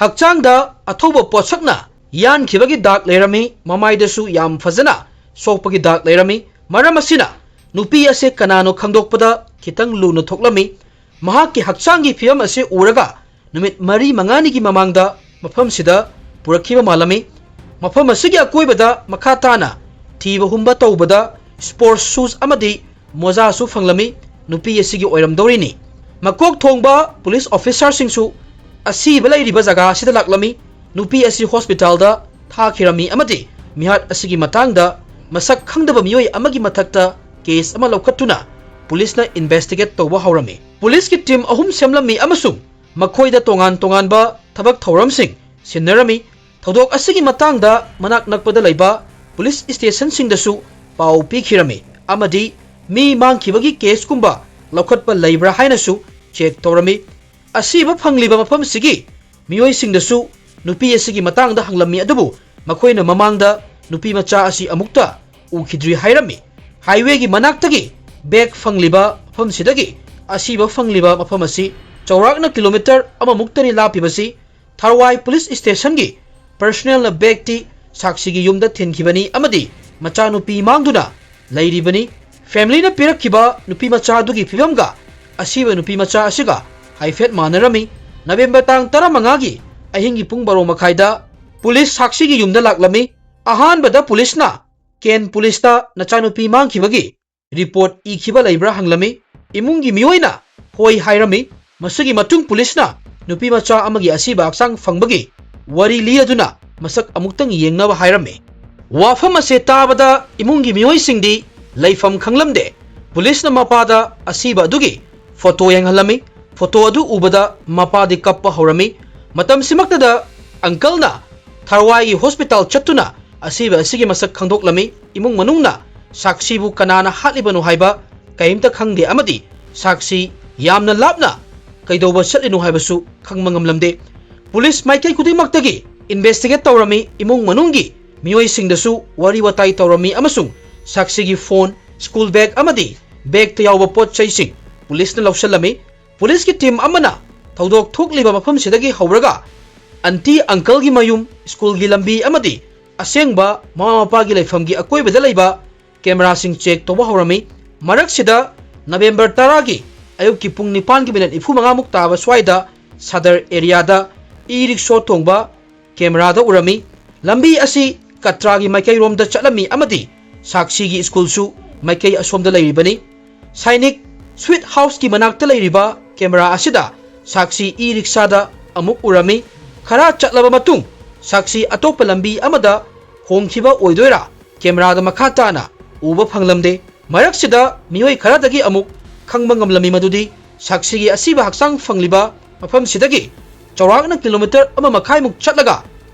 ꯍꯛꯆꯥꯡꯗ ꯑꯊꯧꯕ ꯄꯣꯠꯁꯛꯅ ꯌꯥꯟꯈꯤꯕꯒꯤ ꯗꯥꯛ ꯂꯩꯔꯝꯃꯤ꯫ ꯃꯃꯥꯏꯗꯁꯨ ꯌꯥꯝ ꯐꯖꯅ ꯁꯣꯛꯄꯒꯤ ꯗꯥꯛ ꯂꯩꯔꯝꯃꯤ꯫ ꯃꯔꯝ ꯑꯁꯤꯅ ꯅꯨꯄꯤ ꯑꯁꯤ ꯀꯅꯥꯅꯣ ꯈꯪꯗꯣꯛꯄꯗ ꯈꯤꯇꯪ ꯂꯨꯅ ꯊꯣꯛꯂꯝꯃꯤ꯫ ꯃꯍꯥꯛꯀꯤ ꯍꯛꯆꯥꯡꯒꯤ ꯐꯤꯕꯝ ꯑꯁꯤ ꯎꯔꯒ ꯅꯨꯃꯤꯠ ꯃꯔꯤ ꯃꯉꯥꯅꯤꯒꯤ ꯃꯃꯥꯡꯗ ꯃꯐꯝꯁꯤꯗ ꯄꯨꯔꯛꯈꯤꯕ ꯃꯥꯜꯂꯝꯃꯤ꯫ ꯃꯐꯝ ꯑꯁꯤꯒꯤ ꯑꯀꯣꯏꯕꯗ ꯃꯈꯥ ꯇꯥꯅ ꯊꯤꯕ ꯍꯨꯝꯕ ꯇꯧꯕꯗ ꯁ꯭ꯄꯣꯔꯠꯁ ꯁꯨꯁ ꯑꯃꯗꯤ ꯃꯣꯖꯥꯁꯨ ꯐꯪꯂꯝꯃꯤ꯫ ꯅꯨꯄꯤ ꯑꯁꯤꯒꯤ ꯑꯣꯏꯔꯝꯗꯧꯔꯤꯅꯤ꯫ ꯃꯀꯣꯛ ꯊꯣꯡꯕ ꯄꯨꯂꯤꯁ ꯑꯣꯐꯤꯁꯥꯔꯁꯤꯡꯁꯨ ꯑꯁꯤꯕ ꯂꯩꯔꯤꯕ ꯖꯒꯥ ꯑꯁꯤꯗ ꯂꯥꯛꯂꯝꯃꯤ꯫ ꯅꯨꯄꯤ ꯑꯁꯤ ꯍꯣꯁꯄꯤꯇꯥꯜꯗ ꯊꯥꯈꯤꯔꯝꯃꯤ ꯑꯃꯗꯤ ꯃꯤꯍꯥꯠ ꯑꯁꯤꯒꯤ ꯃꯇꯥꯡꯗ ꯃꯁꯛ ꯈꯪꯗꯕ ꯃꯤꯑꯣꯏ ꯑꯃꯒꯤ ꯃꯊꯛꯇ ꯀꯦꯁ ꯑꯃ ꯂꯧꯈꯠꯇꯨꯅ ꯄꯨꯂꯤꯁꯅ ꯏꯟꯚꯦꯁꯇꯤꯒꯦꯠ ꯇꯧꯕ ꯍꯧꯔꯝꯃꯤ꯫ ꯄꯨꯂꯤꯁꯀꯤ ꯇꯤꯝ ꯑꯍꯨꯝ ꯁꯦꯝꯂꯝꯃꯤ ꯑꯃꯁꯨꯡ ꯃꯈꯣꯏꯗ ꯇꯣꯉꯥꯟ ꯇꯣꯉꯥꯟꯕ ꯊꯕꯛ ꯊꯧꯔꯝꯁꯤꯡ ꯁꯤꯟꯅꯔꯝꯃꯤ꯫ ꯊꯧꯗꯣꯛ ꯑꯁꯤꯒꯤ ꯃꯇꯥꯡꯗ ꯃꯅꯥꯛ ꯅꯛꯄꯗ ꯂꯩꯕ ꯄꯨꯂꯤꯁ ꯁ꯭ꯇꯦꯁꯟꯁꯤꯡꯗꯁꯨ ꯄꯥꯎ ꯄꯤꯈꯤꯔꯝꯃꯤ ꯑꯃꯗꯤ ꯃꯤ ꯃꯥꯡꯈꯤꯕꯒꯤ ꯀꯦꯁꯀꯨꯝꯕ ꯂꯧꯈꯠꯄ ꯂꯩꯕ꯭ꯔꯥ ꯍꯥꯏꯅꯁꯨ ꯆꯦꯛ ꯇꯧꯔꯝꯃꯤ꯫ ꯑꯁꯤꯕ ꯐꯪꯂꯤꯕ ꯃꯐꯝꯁꯤꯒꯤ ꯃꯤꯑꯣꯏꯁꯤꯡꯗꯁꯨ ꯅꯨꯄꯤ ꯑꯁꯤꯒꯤ ꯃꯇꯥꯡꯗ ꯍꯪꯂꯝꯃꯤ, ꯑꯗꯨꯕꯨ ꯃꯈꯣꯏꯅ ꯃꯃꯥꯡꯗ ꯅꯨꯄꯤ ꯃꯆꯥ ꯑꯁꯤ ꯑꯃꯨꯛꯇ ꯎꯈꯤꯗ꯭ꯔꯤ ꯍꯥꯏꯔꯝꯃꯤ꯫ ꯍꯥꯏꯋꯦꯒꯤ ꯃꯅꯥꯛꯇꯒꯤ ꯕꯦꯒ ꯐꯪꯂꯤꯕ ꯃꯐꯝꯁꯤꯗꯒꯤ ꯑꯁꯤꯕ ꯐꯪꯂꯤꯕ ꯃꯐꯝ ꯑꯁꯤ ꯆꯥꯎꯔꯥꯛꯅ ꯀꯤꯂꯣꯃꯤꯇꯔ ꯑꯃꯃꯨꯛꯇꯅꯤ ꯂꯥꯞꯄꯤꯕꯁꯤ꯫ ꯊꯔꯋꯥꯏ ꯄꯨꯂꯤꯁ ꯁ꯭ꯇꯦꯁꯟꯒꯤ ꯄꯔꯁꯅꯦꯜꯅ ꯕꯦꯒꯇꯤ ꯁꯥꯛꯁꯤꯒꯤ ꯌꯨꯝꯗ ꯊꯤꯟꯈꯤꯕꯅꯤ ꯑꯃꯗꯤ ꯃꯆꯥꯅꯨꯄꯤ ꯃꯥꯡꯗꯨꯅ ꯂꯩꯔꯤꯕꯅꯤ꯫ ꯐꯦꯃꯤꯂꯤꯅ ꯄꯤꯔꯛꯈꯤꯕ ꯅꯨꯄꯤ ꯃꯆꯥ ꯑꯗꯨꯒꯤ ꯐꯤꯕꯝꯒ ꯑꯁꯤꯕ ꯅꯨꯄꯤ ꯃꯆꯥ ꯑꯁꯤꯒ ꯍꯥꯏꯐꯦꯠ ꯃꯥꯟꯅꯔꯝꯃꯤ꯫ ꯅꯕꯦꯝꯕꯔ ꯇꯥꯡ ꯇꯔꯥꯃꯉꯥꯒꯤ ꯑꯍꯤꯡꯒꯤ ꯄꯨꯡ ꯕꯥꯔꯣ ꯃꯈꯥꯏꯗ ꯄꯨꯂꯤꯁ ꯁꯥꯛꯁꯤꯒꯤ ꯌꯨꯝꯗ ꯂꯥꯛꯂꯝꯃꯤ꯫ ꯑꯍꯥꯟꯕꯗ ꯄꯨꯂꯤꯁꯅ ꯀꯦꯟ ꯄꯨꯂꯤꯁꯇ ꯅꯆꯥꯅꯨꯄꯤ ꯃꯥꯡꯈꯤꯕꯒꯤ ꯔꯤꯄꯣꯔꯠ ꯏꯈꯤꯕ ꯂꯩꯕ꯭ꯔꯥ ꯍꯪꯂꯝꯃꯤ꯫ ꯏꯃꯨꯡꯒꯤ ꯃꯤꯑꯣꯏꯅ ꯍꯣꯏ ꯍꯥꯏꯔꯝꯃꯤ꯫ ꯃꯁꯤꯒꯤ ꯃꯇꯨꯡ ꯄꯨꯂꯤꯁꯅ ꯅꯨꯄꯤ ꯃꯆꯥ ꯑꯃꯒꯤ ꯑꯁꯤꯕ ꯍꯛꯆꯥꯡ ꯐꯪꯕꯒꯤ ꯋꯥꯔꯤ ꯂꯤꯗꯨꯅ ꯃꯁꯛ ꯑꯃꯨꯛꯇꯪ ꯌꯦꯡꯅꯕ ꯍꯥꯏꯔꯝꯃꯤ꯫ ꯋꯥꯐꯝ ꯑꯁꯤ ꯇꯥꯕꯗ ꯏꯃꯨꯡꯒꯤ ꯃꯤꯑꯣꯏꯁꯤꯡꯗꯤ ꯂꯩꯐꯝ ꯈꯪꯂꯝꯗꯦ꯫ ꯄꯨꯂꯤꯁꯅ ꯃꯄꯥꯗ ꯑꯁꯤꯕ ꯑꯗꯨꯒꯤ ꯐꯣꯇꯣ ꯌꯦꯡꯍꯜꯂꯝꯃꯤ꯫ ꯐꯣꯇꯣ ꯑꯗꯨ ꯎꯕꯗ ꯃꯄꯥꯗꯤ ꯀꯞꯄ ꯍꯧꯔꯝꯃꯤ꯫ ꯃꯇꯝꯁꯤꯃꯛꯇꯗ ꯑꯪꯀꯜꯅ ꯊꯔꯋꯥꯏꯒꯤ ꯍꯣꯁꯄꯤꯇꯥꯜ ꯆꯠꯇꯨꯅ ꯑꯁꯤꯕ ꯑꯁꯤꯒꯤ ꯃꯁꯛ ꯈꯪꯗꯣꯛꯂꯝꯃꯤ꯫ ꯏꯃꯨꯡ ꯃꯅꯨꯡꯅ ꯁꯥꯛꯁꯤꯕꯨ ꯀꯅꯥꯅ ꯍꯥꯠꯂꯤꯕꯅꯣ ꯍꯥꯏꯕ ꯀꯔꯤꯝꯇ ꯈꯪꯗꯦ ꯑꯃꯗꯤ ꯁꯥꯛꯁꯤ ꯌꯥꯝꯅ ꯂꯥꯞꯅ ꯀꯩꯗꯧꯕ ꯆꯠꯂꯤꯅꯣ ꯍꯥꯏꯕꯁꯨ ꯈꯪꯕ ꯉꯝꯂꯝꯗꯦ꯫ ꯄꯨꯂꯤꯁ ꯃꯥꯏꯀꯩ ꯈꯨꯗꯤꯡꯃꯛꯇꯒꯤ ꯏꯟꯚꯦꯁꯇꯤꯒꯦꯠ ꯇꯧꯔꯝꯃꯤ꯫ ꯏꯃꯨꯡ ꯃꯅꯨꯡꯒꯤ ꯃꯤꯑꯣꯏꯁꯤꯡꯗꯁꯨ ꯋꯥꯔꯤ ꯋꯥꯇꯥꯏ ꯇꯧꯔꯝꯃꯤ ꯑꯃꯁꯨꯡ ꯁꯥꯛꯁꯤꯒꯤ ꯐꯣꯟ, ꯁ꯭ꯀꯨꯜ ꯕꯦꯒ ꯑꯃꯗꯤ ꯕꯦꯒꯇ ꯌꯥꯎꯕ ꯄꯣꯠ ꯆꯩꯁꯤꯡ ꯄꯨꯂꯤꯁꯅ ꯂꯧꯁꯤꯜꯂꯝꯃꯤ꯫ ꯄꯨꯂꯤꯁꯀꯤ ꯇꯤꯝ ꯑꯃꯅ ꯊꯧꯗꯣꯛ ꯊꯣꯛꯂꯤꯕ ꯃꯐꯝꯁꯤꯗꯒꯤ ꯍꯧꯔꯒ ꯑꯟꯇꯤ ꯑꯪꯀꯜꯒꯤ ꯃꯌꯨꯝ, ꯁ꯭ꯀꯨꯜꯒꯤ ꯂꯝꯕꯤ ꯑꯃꯗꯤ ꯑꯁꯦꯡꯕ ꯃꯃꯥ ꯃꯄꯥꯒꯤ ꯂꯩꯐꯝꯒꯤ ꯑꯀꯣꯏꯕꯗ ꯂꯩꯕ ꯀꯦꯃꯦꯔꯥꯁꯤꯡ ꯆꯦꯛ ꯇꯧꯕ ꯍꯧꯔꯝꯃꯤ꯫ ꯃꯔꯛꯁꯤꯗ ꯅꯕꯦꯝꯕꯔ ꯇꯔꯥꯒꯤ ꯑꯌꯨꯛꯀꯤ ꯄꯨꯡ ꯅꯤꯄꯥꯟꯒꯤ ꯃꯤꯅꯠ ꯅꯤꯐꯨ ꯃꯉꯥꯃꯨꯛ ꯇꯥꯕ ꯁ꯭ꯋꯥꯏꯗ ꯁꯗꯔ ꯑꯦꯔꯤꯌꯥꯗ ꯏ ꯔꯤꯛꯁꯣ ꯇꯣꯡꯕ ꯀꯦꯃꯦꯔꯥꯗ ꯎꯔꯝꯃꯤ꯫ ꯂꯝꯕꯤ ꯑꯁꯤ ꯀꯇ꯭ꯔꯥꯒꯤ ꯃꯥꯏꯀꯩꯔꯣꯝꯗ ꯆꯠꯂꯝꯃꯤ ꯑꯃꯗꯤ ꯁꯥꯛꯁꯤꯒꯤ ꯁ꯭ꯀꯨꯜꯁꯨ ꯃꯥꯏꯀꯩ ꯑꯁꯣꯝꯗ ꯂꯩꯔꯤꯕꯅꯤ꯫ ꯁꯥꯏꯅꯤꯛ ꯁ꯭ꯋꯤꯠ ꯍꯥꯎꯁꯀꯤ ꯃꯅꯥꯛꯇ ꯂꯩꯔꯤꯕ ꯀꯦꯃꯦꯔꯥ ꯑꯁꯤꯗ ꯁꯥꯛꯁꯤ ꯏ ꯔꯤꯛꯁꯥꯗ ꯑꯃꯨꯛ ꯎꯔꯝꯃꯤ꯫ ꯈꯔ ꯆꯠꯂꯕ ꯃꯇꯨꯡ ꯁꯥꯛꯁꯤ ꯑꯇꯣꯞꯄ ꯂꯝꯕꯤ ꯑꯃꯗ ꯍꯣꯡꯈꯤꯕ ꯑꯣꯏꯗꯣꯏꯔꯥ, ꯀꯦꯃꯦꯔꯥꯗ ꯃꯈꯥ ꯇꯥꯅ ꯎꯕ ꯐꯪꯂꯝꯗꯦ꯫ ꯃꯔꯛꯁꯤꯗ ꯃꯤꯑꯣꯏ ꯈꯔꯗꯒꯤ ꯑꯃꯨꯛ ꯈꯪꯕ ꯉꯝꯂꯝꯃꯤ ꯃꯗꯨꯗꯤ ꯁꯥꯛꯁꯤꯒꯤ ꯑꯁꯤꯕ ꯍꯛꯆꯥꯡ ꯐꯪꯂꯤꯕ ꯃꯐꯝꯁꯤꯗꯒꯤ ꯆꯥꯎꯔꯥꯛꯅ ꯀꯤꯂꯣꯃꯤꯇꯔ ꯑꯃ ꯃꯈꯥꯏꯃꯨꯛ ꯆꯠꯂꯒ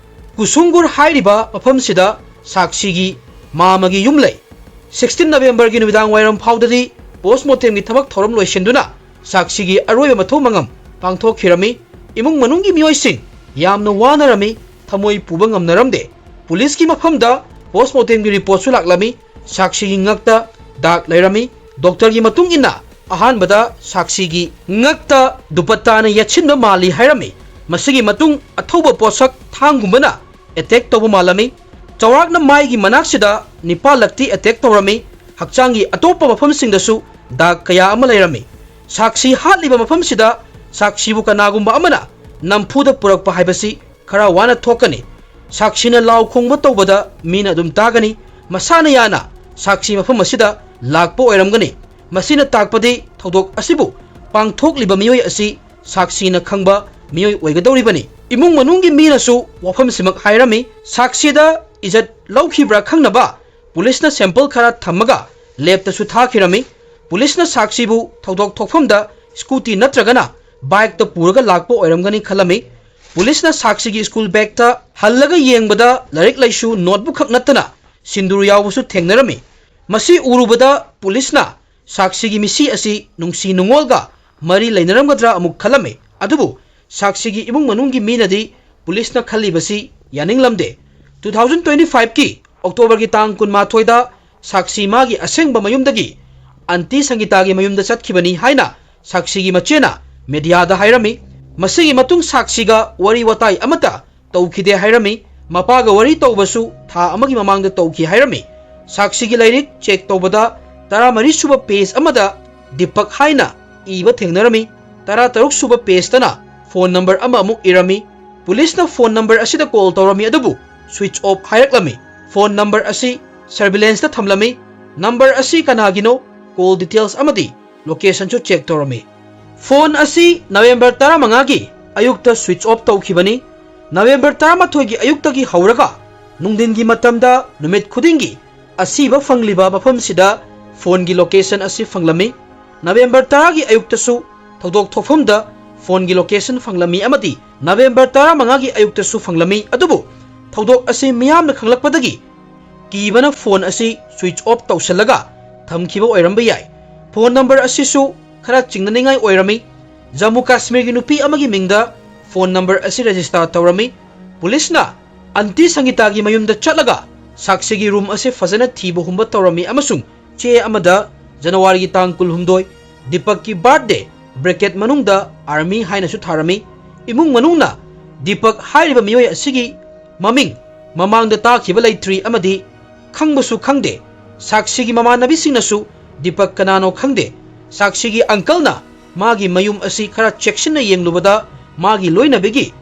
ꯀꯨꯁꯨꯡꯒꯨꯔ ꯍꯥꯏꯔꯤꯕ ꯃꯐꯝꯁꯤꯗ ꯁꯥꯛꯁꯤꯒꯤ ꯃꯥꯃꯒꯤ ꯌꯨꯝ ꯂꯩ꯫ ꯁꯤꯛꯁꯇꯤꯟ ꯅꯕꯦꯝꯕꯔꯒꯤ ꯅꯨꯃꯤꯗꯥꯡ ꯋꯥꯏꯔꯝ ꯐꯥꯎꯗꯗꯤ ꯄꯣꯁꯃꯣꯔꯇꯦꯝꯒꯤ ꯊꯕꯛ ꯊꯧꯔꯝ ꯂꯣꯏꯁꯤꯟꯗꯨꯅ ꯁꯥꯛꯁꯤꯒꯤ ꯑꯔꯣꯏꯕ ꯃꯊꯧ ꯃꯉꯝ ꯄꯥꯡꯊꯣꯛꯈꯤꯔꯝꯃꯤ꯫ ꯏꯃꯨꯡ ꯃꯅꯨꯡꯒꯤ ꯃꯤꯑꯣꯏꯁꯤꯡ ꯌꯥꯝꯅ ꯋꯥꯅꯔꯝꯃꯤ, ꯊꯃꯣꯏ ꯄꯨꯕ ꯉꯝꯅꯔꯝꯗꯦ꯫ ꯄꯨꯂꯤꯁꯀꯤ ꯃꯐꯝꯗ ꯄꯣꯁꯃꯣꯔꯇꯦꯝꯒꯤ ꯔꯤꯄꯣꯔꯠꯁꯨ ꯂꯥꯛꯂꯝꯃꯤ꯫ ꯁꯥꯛꯁꯤꯒꯤ ꯉꯛꯇ ꯗꯥꯛ ꯂꯩꯔꯝꯃꯤ꯫ ꯗꯣꯛꯇꯔꯒꯤ ꯃꯇꯨꯡ ꯏꯟꯅ ꯑꯍꯥꯟꯕꯗ ꯁꯥꯛꯁꯤꯒꯤ ꯉꯛꯇ ꯗꯨꯄꯠꯇꯥꯅ ꯌꯦꯠꯁꯤꯟꯕ ꯃꯥꯜꯂꯤ ꯍꯥꯏꯔꯝꯃꯤ꯫ ꯃꯁꯤꯒꯤ ꯃꯇꯨꯡ ꯑꯊꯧꯕ ꯄꯣꯠꯁꯛ ꯊꯥꯡꯒꯨꯝꯕꯅ ꯑꯦꯇꯦꯛ ꯇꯧꯕ ꯃꯥꯜꯂꯝꯃꯤ꯫ ꯆꯥꯎꯔꯥꯛꯅ ꯃꯥꯏꯒꯤ ꯃꯅꯥꯛꯁꯤꯗ ꯅꯤꯄꯥꯜꯂꯛꯇꯤ ꯑꯦꯇꯦꯛ ꯇꯧꯔꯝꯃꯤ꯫ ꯍꯛꯆꯥꯡꯒꯤ ꯑꯇꯣꯞꯄ ꯃꯐꯝꯁꯤꯡꯗꯁꯨ ꯗꯥꯛ ꯀꯌꯥ ꯑꯃ ꯂꯩꯔꯝꯃꯤ꯫ ꯁꯥꯛꯁꯤ ꯍꯥꯠꯂꯤꯕ ꯃꯐꯝꯁꯤꯗ ꯁꯥꯛꯁꯤꯕꯨ ꯀꯅꯥꯒꯨꯝꯕ ꯑꯃꯅ ꯅꯝꯐꯨꯗ ꯄꯨꯔꯛꯄ ꯍꯥꯏꯕꯁꯤ ꯈꯔ ꯋꯥꯅ ꯊꯣꯛꯀꯅꯤ꯫ ꯁꯥꯛꯁꯤꯅ ꯂꯥꯎ ꯈꯣꯡꯕ ꯇꯧꯕꯗ ꯃꯤꯅ ꯑꯗꯨꯝ ꯇꯥꯒꯅꯤ꯫ ꯃꯁꯥꯅ ꯌꯥꯅ ꯁꯥꯛꯁꯤ ꯃꯐꯝ ꯑꯁꯤꯗ ꯂꯥꯛꯄ ꯑꯣꯏꯔꯝꯒꯅꯤ꯫ ꯃꯁꯤꯅ ꯇꯥꯛꯄꯗꯤ ꯊꯧꯗꯣꯛ ꯑꯁꯤꯕꯨ ꯄꯥꯡꯊꯣꯛꯂꯤꯕ ꯃꯤꯑꯣꯏ ꯑꯁꯤ ꯁꯥꯛꯁꯤꯅ ꯈꯪꯕ ꯃꯤꯑꯣꯏ ꯑꯣꯏꯒꯗꯧꯔꯤꯕꯅꯤ꯫ ꯏꯃꯨꯡ ꯃꯅꯨꯡꯒꯤ ꯃꯤꯅꯁꯨ ꯋꯥꯐꯝꯁꯤꯃꯛ ꯍꯥꯏꯔꯝꯃꯤ꯫ ꯁꯥꯛꯁꯤꯗ ꯏꯖꯠ ꯂꯧꯈꯤꯕ꯭ꯔꯥ ꯈꯪꯅꯕ ꯄꯨꯂꯤꯁꯅ ꯁꯦꯝꯄꯜ ꯈꯔ ꯊꯝꯃꯒ ꯂꯦꯞꯇꯁꯨ ꯊꯥꯈꯤꯔꯝꯃꯤ꯫ ꯄꯨꯂꯤꯁꯅ ꯁꯥꯛꯁꯤꯕꯨ ꯊꯧꯗꯣꯛ ꯊꯣꯛꯐꯝꯗ ꯁ꯭ꯀꯨꯇꯤ ꯅꯠꯇ꯭ꯔꯒꯅ ꯕꯥꯏꯛꯇ ꯄꯨꯔꯒ ꯂꯥꯛꯄ ꯑꯣꯏꯔꯝꯒꯅꯤ ꯈꯜꯂꯝꯃꯤ꯫ ꯄꯨꯂꯤꯁꯅ ꯁꯥꯛꯁꯤꯒꯤ ꯁ꯭ꯀꯨꯜ ꯕꯦꯒꯇ ꯍꯜꯂꯒ ꯌꯦꯡꯕꯗ ꯂꯥꯏꯔꯤꯛ ꯂꯥꯏꯁꯨ ꯅꯣꯠꯕꯨꯛ ꯈꯛ ꯅꯠꯇꯅ ꯁꯤꯟꯗꯨꯔ ꯌꯥꯎꯕꯁꯨ ꯊꯦꯡꯅꯔꯝꯃꯤ꯫ ꯃꯁꯤ ꯎꯔꯨꯕꯗ ꯄꯨꯂꯤꯁꯅ ꯁꯥꯛꯁꯤꯒꯤ ꯃꯤꯁꯤ ꯑꯁꯤ ꯅꯨꯡꯁꯤ ꯅꯨꯡꯉꯣꯜꯒ ꯃꯔꯤ ꯂꯩꯅꯔꯝꯒꯗ꯭ꯔꯥ ꯑꯃꯨꯛ ꯈꯜꯂꯝꯃꯤ꯫ ꯑꯗꯨꯕꯨ ꯁꯥꯛꯁꯤꯒꯤ ꯏꯃꯨꯡ ꯃꯅꯨꯡꯒꯤ ꯃꯤꯅꯗꯤ ꯄꯨꯂꯤꯁꯅ ꯈꯜꯂꯤꯕꯁꯤ ꯌꯥꯅꯤꯡꯂꯝꯗꯦ꯫ ꯇꯨ ꯊꯥꯎꯖꯟ ꯇ꯭ꯋꯦꯟꯇꯤ ꯐꯥꯏꯚꯀꯤ ꯑꯣꯛꯇꯣꯕꯔꯒꯤ ꯇꯥꯡ ꯀꯨꯟꯃꯥꯊꯣꯏꯗ ꯁꯥꯛꯁꯤ ꯃꯥꯒꯤ ꯑꯁꯦꯡꯕ ꯃꯌꯨꯝꯗꯒꯤ ꯑꯟꯇꯤ ꯁꯪꯒꯤꯇꯥꯒꯤ ꯃꯌꯨꯝꯗ ꯆꯠꯈꯤꯕꯅꯤ ꯍꯥꯏꯅ ꯁꯥꯛꯁꯤꯒꯤ ꯃꯆꯦꯅ ꯃꯦꯗꯤꯌꯥꯗ ꯍꯥꯏꯔꯝꯃꯤ꯫ ꯃꯁꯤꯒꯤ ꯃꯇꯨꯡ ꯁꯥꯛꯁꯤꯒ ꯋꯥꯔꯤ ꯋꯥꯇꯥꯏ ꯑꯃꯠꯇ ꯇꯧꯈꯤꯗꯦ ꯍꯥꯏꯔꯝꯃꯤ꯫ ꯃꯄꯥꯒ ꯋꯥꯔꯤ ꯇꯧꯕꯁꯨ ꯊꯥ ꯑꯃꯒꯤ ꯃꯃꯥꯡꯗ ꯇꯧꯈꯤ ꯍꯥꯏꯔꯝꯃꯤ꯫ ꯁꯥꯛꯁꯤꯒꯤ ꯂꯥꯏꯔꯤꯛ ꯆꯦꯛ ꯇꯧꯕꯗ ꯇꯔꯥꯃꯔꯤ ꯁꯨꯕ ꯄꯦꯖ ꯑꯃꯗ ꯗꯤꯄꯛ ꯍꯥꯏꯅ ꯏꯕ ꯊꯦꯡꯅꯔꯝꯃꯤ꯫ ꯇꯔꯥꯇꯔꯨꯛ ꯁꯨꯕ ꯄꯦꯖꯇꯅ ꯐꯣꯟ ꯅꯝꯕꯔ ꯑꯃ ꯑꯃꯨꯛ ꯏꯔꯝꯃꯤ꯫ ꯄꯨꯂꯤꯁꯅ ꯐꯣꯟ ꯅꯝꯕꯔ ꯑꯁꯤꯗ ꯀꯣꯜ ꯇꯧꯔꯝꯃꯤ, ꯑꯗꯨꯕꯨ ꯁ꯭ꯋꯤꯆ ꯑꯣꯐ ꯍꯥꯏꯔꯛꯂꯝꯃꯤ꯫ ꯐꯣꯟ ꯅꯝꯕꯔ ꯑꯁꯤ ꯁꯔꯚꯤꯂꯦꯟꯁꯇ ꯊꯝꯂꯝꯃꯤ꯫ ꯅꯝꯕꯔ ꯑꯁꯤ ꯀꯅꯥꯒꯤꯅꯣ, ꯀꯣꯜ ꯗꯤꯇꯦꯜꯁ ꯑꯃꯗꯤ ꯂꯣꯀꯦꯁꯟꯁꯨ ꯆꯦꯛ ꯇꯧꯔꯝꯃꯤ꯫ ꯐꯣꯟ ꯑꯁꯤ ꯅꯕꯦꯝꯕꯔ ꯇꯔꯥꯃꯉꯥꯒꯤ ꯑꯌꯨꯛꯇ ꯁ꯭ꯋꯤꯆ ꯑꯣꯐ ꯇꯧꯈꯤꯕꯅꯤ꯫ ꯅꯕꯦꯝꯕꯔ ꯇꯔꯥꯃꯥꯊꯣꯏꯒꯤ ꯑꯌꯨꯛꯇꯒꯤ ꯍꯧꯔꯒ ꯅꯨꯡꯊꯤꯟꯒꯤ ꯃꯇꯝꯗ ꯅꯨꯃꯤꯠ ꯈꯨꯗꯤꯡꯒꯤ ꯑꯁꯤꯕ ꯐꯪꯂꯤꯕ ꯃꯐꯝꯁꯤꯗ ꯐꯣꯟꯒꯤ ꯂꯣꯀꯦꯁꯟ ꯑꯁꯤ ꯐꯪꯂꯝꯃꯤ꯫ ꯅꯕꯦꯝꯕꯔ ꯇꯔꯥꯒꯤ ꯑꯌꯨꯛꯇꯁꯨ ꯊꯧꯗꯣꯛ ꯊꯣꯛꯐꯝꯗ ꯐꯣꯟꯒꯤ ꯂꯣꯀꯦꯁꯟ ꯐꯪꯂꯝꯃꯤ ꯑꯃꯗꯤ ꯅꯕꯦꯝꯕꯔ ꯇꯔꯥꯃꯉꯥꯒꯤ ꯑꯌꯨꯛꯇꯁꯨ ꯐꯪꯂꯝꯃꯤ꯫ ꯑꯗꯨꯕꯨ ꯊꯧꯗꯣꯛ ꯑꯁꯤ ꯃꯤꯌꯥꯝꯅ ꯈꯪꯂꯛꯄꯗꯒꯤ ꯀꯤꯕꯅ ꯐꯣꯟ ꯑꯁꯤ ꯁ꯭ꯋꯤꯆ ꯑꯣꯐ ꯇꯧꯁꯤꯜꯂꯒ ꯊꯝꯈꯤꯕ ꯑꯣꯏꯔꯝꯕ ꯌꯥꯏ꯫ ꯐꯣꯟ ꯅꯝꯕꯔ ꯑꯁꯤꯁꯨ ꯈꯔ ꯆꯤꯡꯅꯅꯤꯡꯉꯥꯏ ꯑꯣꯏꯔꯝꯃꯤ꯫ ꯖꯝꯃꯨ ꯀꯥꯁꯃꯤꯔꯒꯤ ꯅꯨꯄꯤ ꯑꯃꯒꯤ ꯃꯤꯡꯗ ꯐꯣꯟ ꯅꯝꯕꯔ ꯑꯁꯤ ꯔꯦꯖꯤꯁꯇꯥꯔ ꯇꯧꯔꯝꯃꯤ꯫ ꯄꯨꯂꯤꯁꯅ ꯑꯟꯇꯤ ꯁꯪꯒꯤꯇꯥꯒꯤ ꯃꯌꯨꯝꯗ ꯆꯠꯂꯒ ꯁꯥꯛꯁꯤꯒꯤ ꯔꯨꯝ ꯑꯁꯤ ꯐꯖꯅ ꯊꯤꯕ ꯍꯨꯝꯕ ꯇꯧꯔꯝꯃꯤ ꯑꯃꯁꯨꯡ ꯆꯦ ꯑꯃꯗ ꯖꯅꯋꯥꯔꯤꯒꯤ ꯇꯥꯡ ꯀꯨꯟꯍꯨꯝꯗꯣꯏ, ꯗꯤꯄꯛꯀꯤ ꯕꯥꯔꯊꯗꯦ, ꯕ꯭ꯔꯦꯀꯦꯠ ꯃꯅꯨꯡꯗ ꯑꯥꯔꯃꯤ ꯍꯥꯏꯅꯁꯨ ꯊꯥꯔꯝꯃꯤ꯫ ꯏꯃꯨꯡ ꯃꯅꯨꯡꯅ ꯗꯤꯄꯛ ꯍꯥꯏꯔꯤꯕ ꯃꯤꯑꯣꯏ ꯑꯁꯤꯒꯤ ꯃꯃꯤꯡ ꯃꯃꯥꯡꯗ ꯇꯥꯈꯤꯕ ꯂꯩꯇ꯭ꯔꯤ ꯑꯃꯗꯤ ꯈꯪꯕꯁꯨ ꯈꯪꯗꯦ꯫ ꯁꯥꯛꯁꯤꯒꯤ ꯃꯃꯥꯟꯅꯕꯤꯁꯤꯡꯅꯁꯨ ꯗꯤꯄꯛ ꯀꯅꯥꯅꯣ ꯈꯪꯗꯦ꯫ ꯁꯥꯛꯁꯤꯒꯤ ꯑꯪꯀꯜꯅ ꯃꯥꯒꯤ ꯃꯌꯨꯝ ꯑꯁꯤ ꯈꯔ ꯆꯦꯛꯁꯤꯟꯅ ꯌꯦꯡꯂꯨꯕꯗ ꯃꯥꯒꯤ ꯂꯣꯏꯅꯕꯤꯒꯤ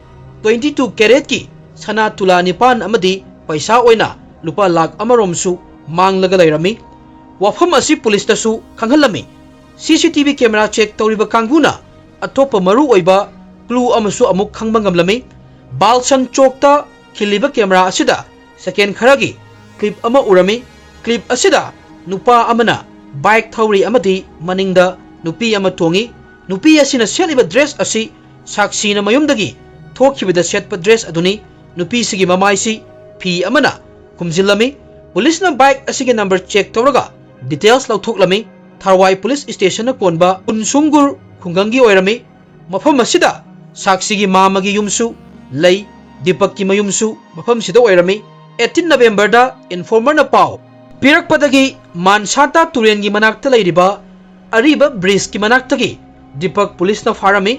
ꯇ꯭ꯋꯦꯟꯇꯤ ꯇꯨ ꯀꯦꯔꯦꯠꯀꯤ ꯁꯅꯥ ꯇꯨꯂꯥ ꯅꯤꯄꯥꯟ ꯑꯃꯗꯤ ꯄꯩꯁꯥ ꯑꯣꯏꯅ ꯂꯨꯄꯥ ꯂꯥꯈ ꯑꯃꯔꯣꯝꯁꯨ ꯃꯥꯡꯂꯒ ꯂꯩꯔꯝꯃꯤ꯫ ꯋꯥꯐꯝ ꯑꯁꯤ ꯄꯨꯂꯤꯁꯇꯁꯨ ꯈꯪꯍꯜꯂꯝꯃꯤ꯫ ꯁꯤ C T V camera check ꯇꯧꯔꯤꯕ ꯀꯥꯡꯕꯨꯅ ꯑꯇꯣꯞꯄ ꯃꯔꯨ ꯑꯣꯏꯕ ꯀ꯭ꯂꯨ ꯑꯃꯁꯨ ꯑꯃꯨꯛ ꯈꯪꯕ ꯉꯝꯂꯝꯃꯤ꯫ ꯕꯥꯜꯁꯟ ꯆꯣꯛꯇ ꯈꯤꯜꯂꯤꯕ ꯀꯦꯃꯦꯔꯥ ꯑꯁꯤꯗ ꯁꯦꯀꯦꯟ ꯈꯔꯒꯤ ꯀ꯭ꯂꯤꯞ ꯑꯃ ꯎꯔꯝꯃꯤ꯫ ꯀ꯭ꯂꯤꯞ ꯑꯁꯤꯗ ꯅꯨꯄꯥ ꯑꯃꯅ ꯕꯥꯏꯛ ꯊꯧꯔꯤ ꯑꯃꯗꯤ ꯃꯅꯤꯡꯗ ꯅꯨꯄꯤ ꯑꯃ ꯇꯣꯡꯉꯤ꯫ ꯅꯨꯄꯤ ꯑꯁꯤꯅ ꯁꯦꯠꯂꯤꯕ ꯗ꯭ꯔꯦꯁ ꯑꯁꯤ ꯁꯥꯛꯁꯤꯅ ꯃꯌꯨꯝꯗꯒꯤ ꯊꯣꯛꯈꯤꯕꯗ ꯁꯦꯠꯄ ꯗ꯭ꯔꯦꯁ ꯑꯗꯨꯅꯤ꯫ ꯅꯨꯄꯤꯁꯤꯒꯤ ꯃꯃꯥꯏꯁꯤ ꯐꯤ ꯑꯃꯅ ꯈꯨꯝꯖꯤꯜꯂꯝꯃꯤ꯫ ꯄꯨꯂꯤꯁꯅ ꯕꯥꯏꯛ ꯑꯁꯤꯒꯤ ꯅꯝꯕꯔ ꯆꯦꯛ ꯇꯧꯔꯒ ꯗꯤꯇꯦꯜꯁ ꯂꯧꯊꯣꯛꯂꯝꯃꯤ꯫ ꯊꯔꯋꯥꯏ ꯄꯨꯂꯤꯁ ꯁ꯭ꯇꯦꯁꯟꯅ ꯀꯣꯟꯕ ꯀꯨꯟꯁꯨꯡꯒꯨꯔ ꯈꯨꯡꯒꯪꯒꯤ ꯑꯣꯏꯔꯝꯃꯤ꯫ ꯃꯐꯝ ꯑꯁꯤꯗ ꯁꯥꯛꯁꯤꯒꯤ ꯃꯥꯃꯒꯤ ꯌꯨꯝꯁꯨ ꯂꯩ꯫ ꯗꯤꯄꯛꯀꯤ ꯃꯌꯨꯝꯁꯨ ꯃꯐꯝꯁꯤꯗ ꯑꯣꯏꯔꯝꯃꯤ꯫ ꯑꯩꯠꯇꯤꯟ ꯅꯕꯦꯝꯕꯔꯗ ꯏꯟꯐꯣꯔꯃꯔꯅ ꯄꯥꯎ ꯄꯤꯔꯛꯄꯗꯒꯤ ꯃꯥꯟꯁꯥꯇꯥ ꯇꯨꯔꯦꯟꯒꯤ ꯃꯅꯥꯛꯇ ꯂꯩꯔꯤꯕ ꯑꯔꯤꯕ ꯕ꯭ꯔꯤꯖꯀꯤ ꯃꯅꯥꯛꯇꯒꯤ ꯗꯤꯄꯛ ꯄꯨꯂꯤꯁꯅ ꯐꯥꯔꯝꯃꯤ꯫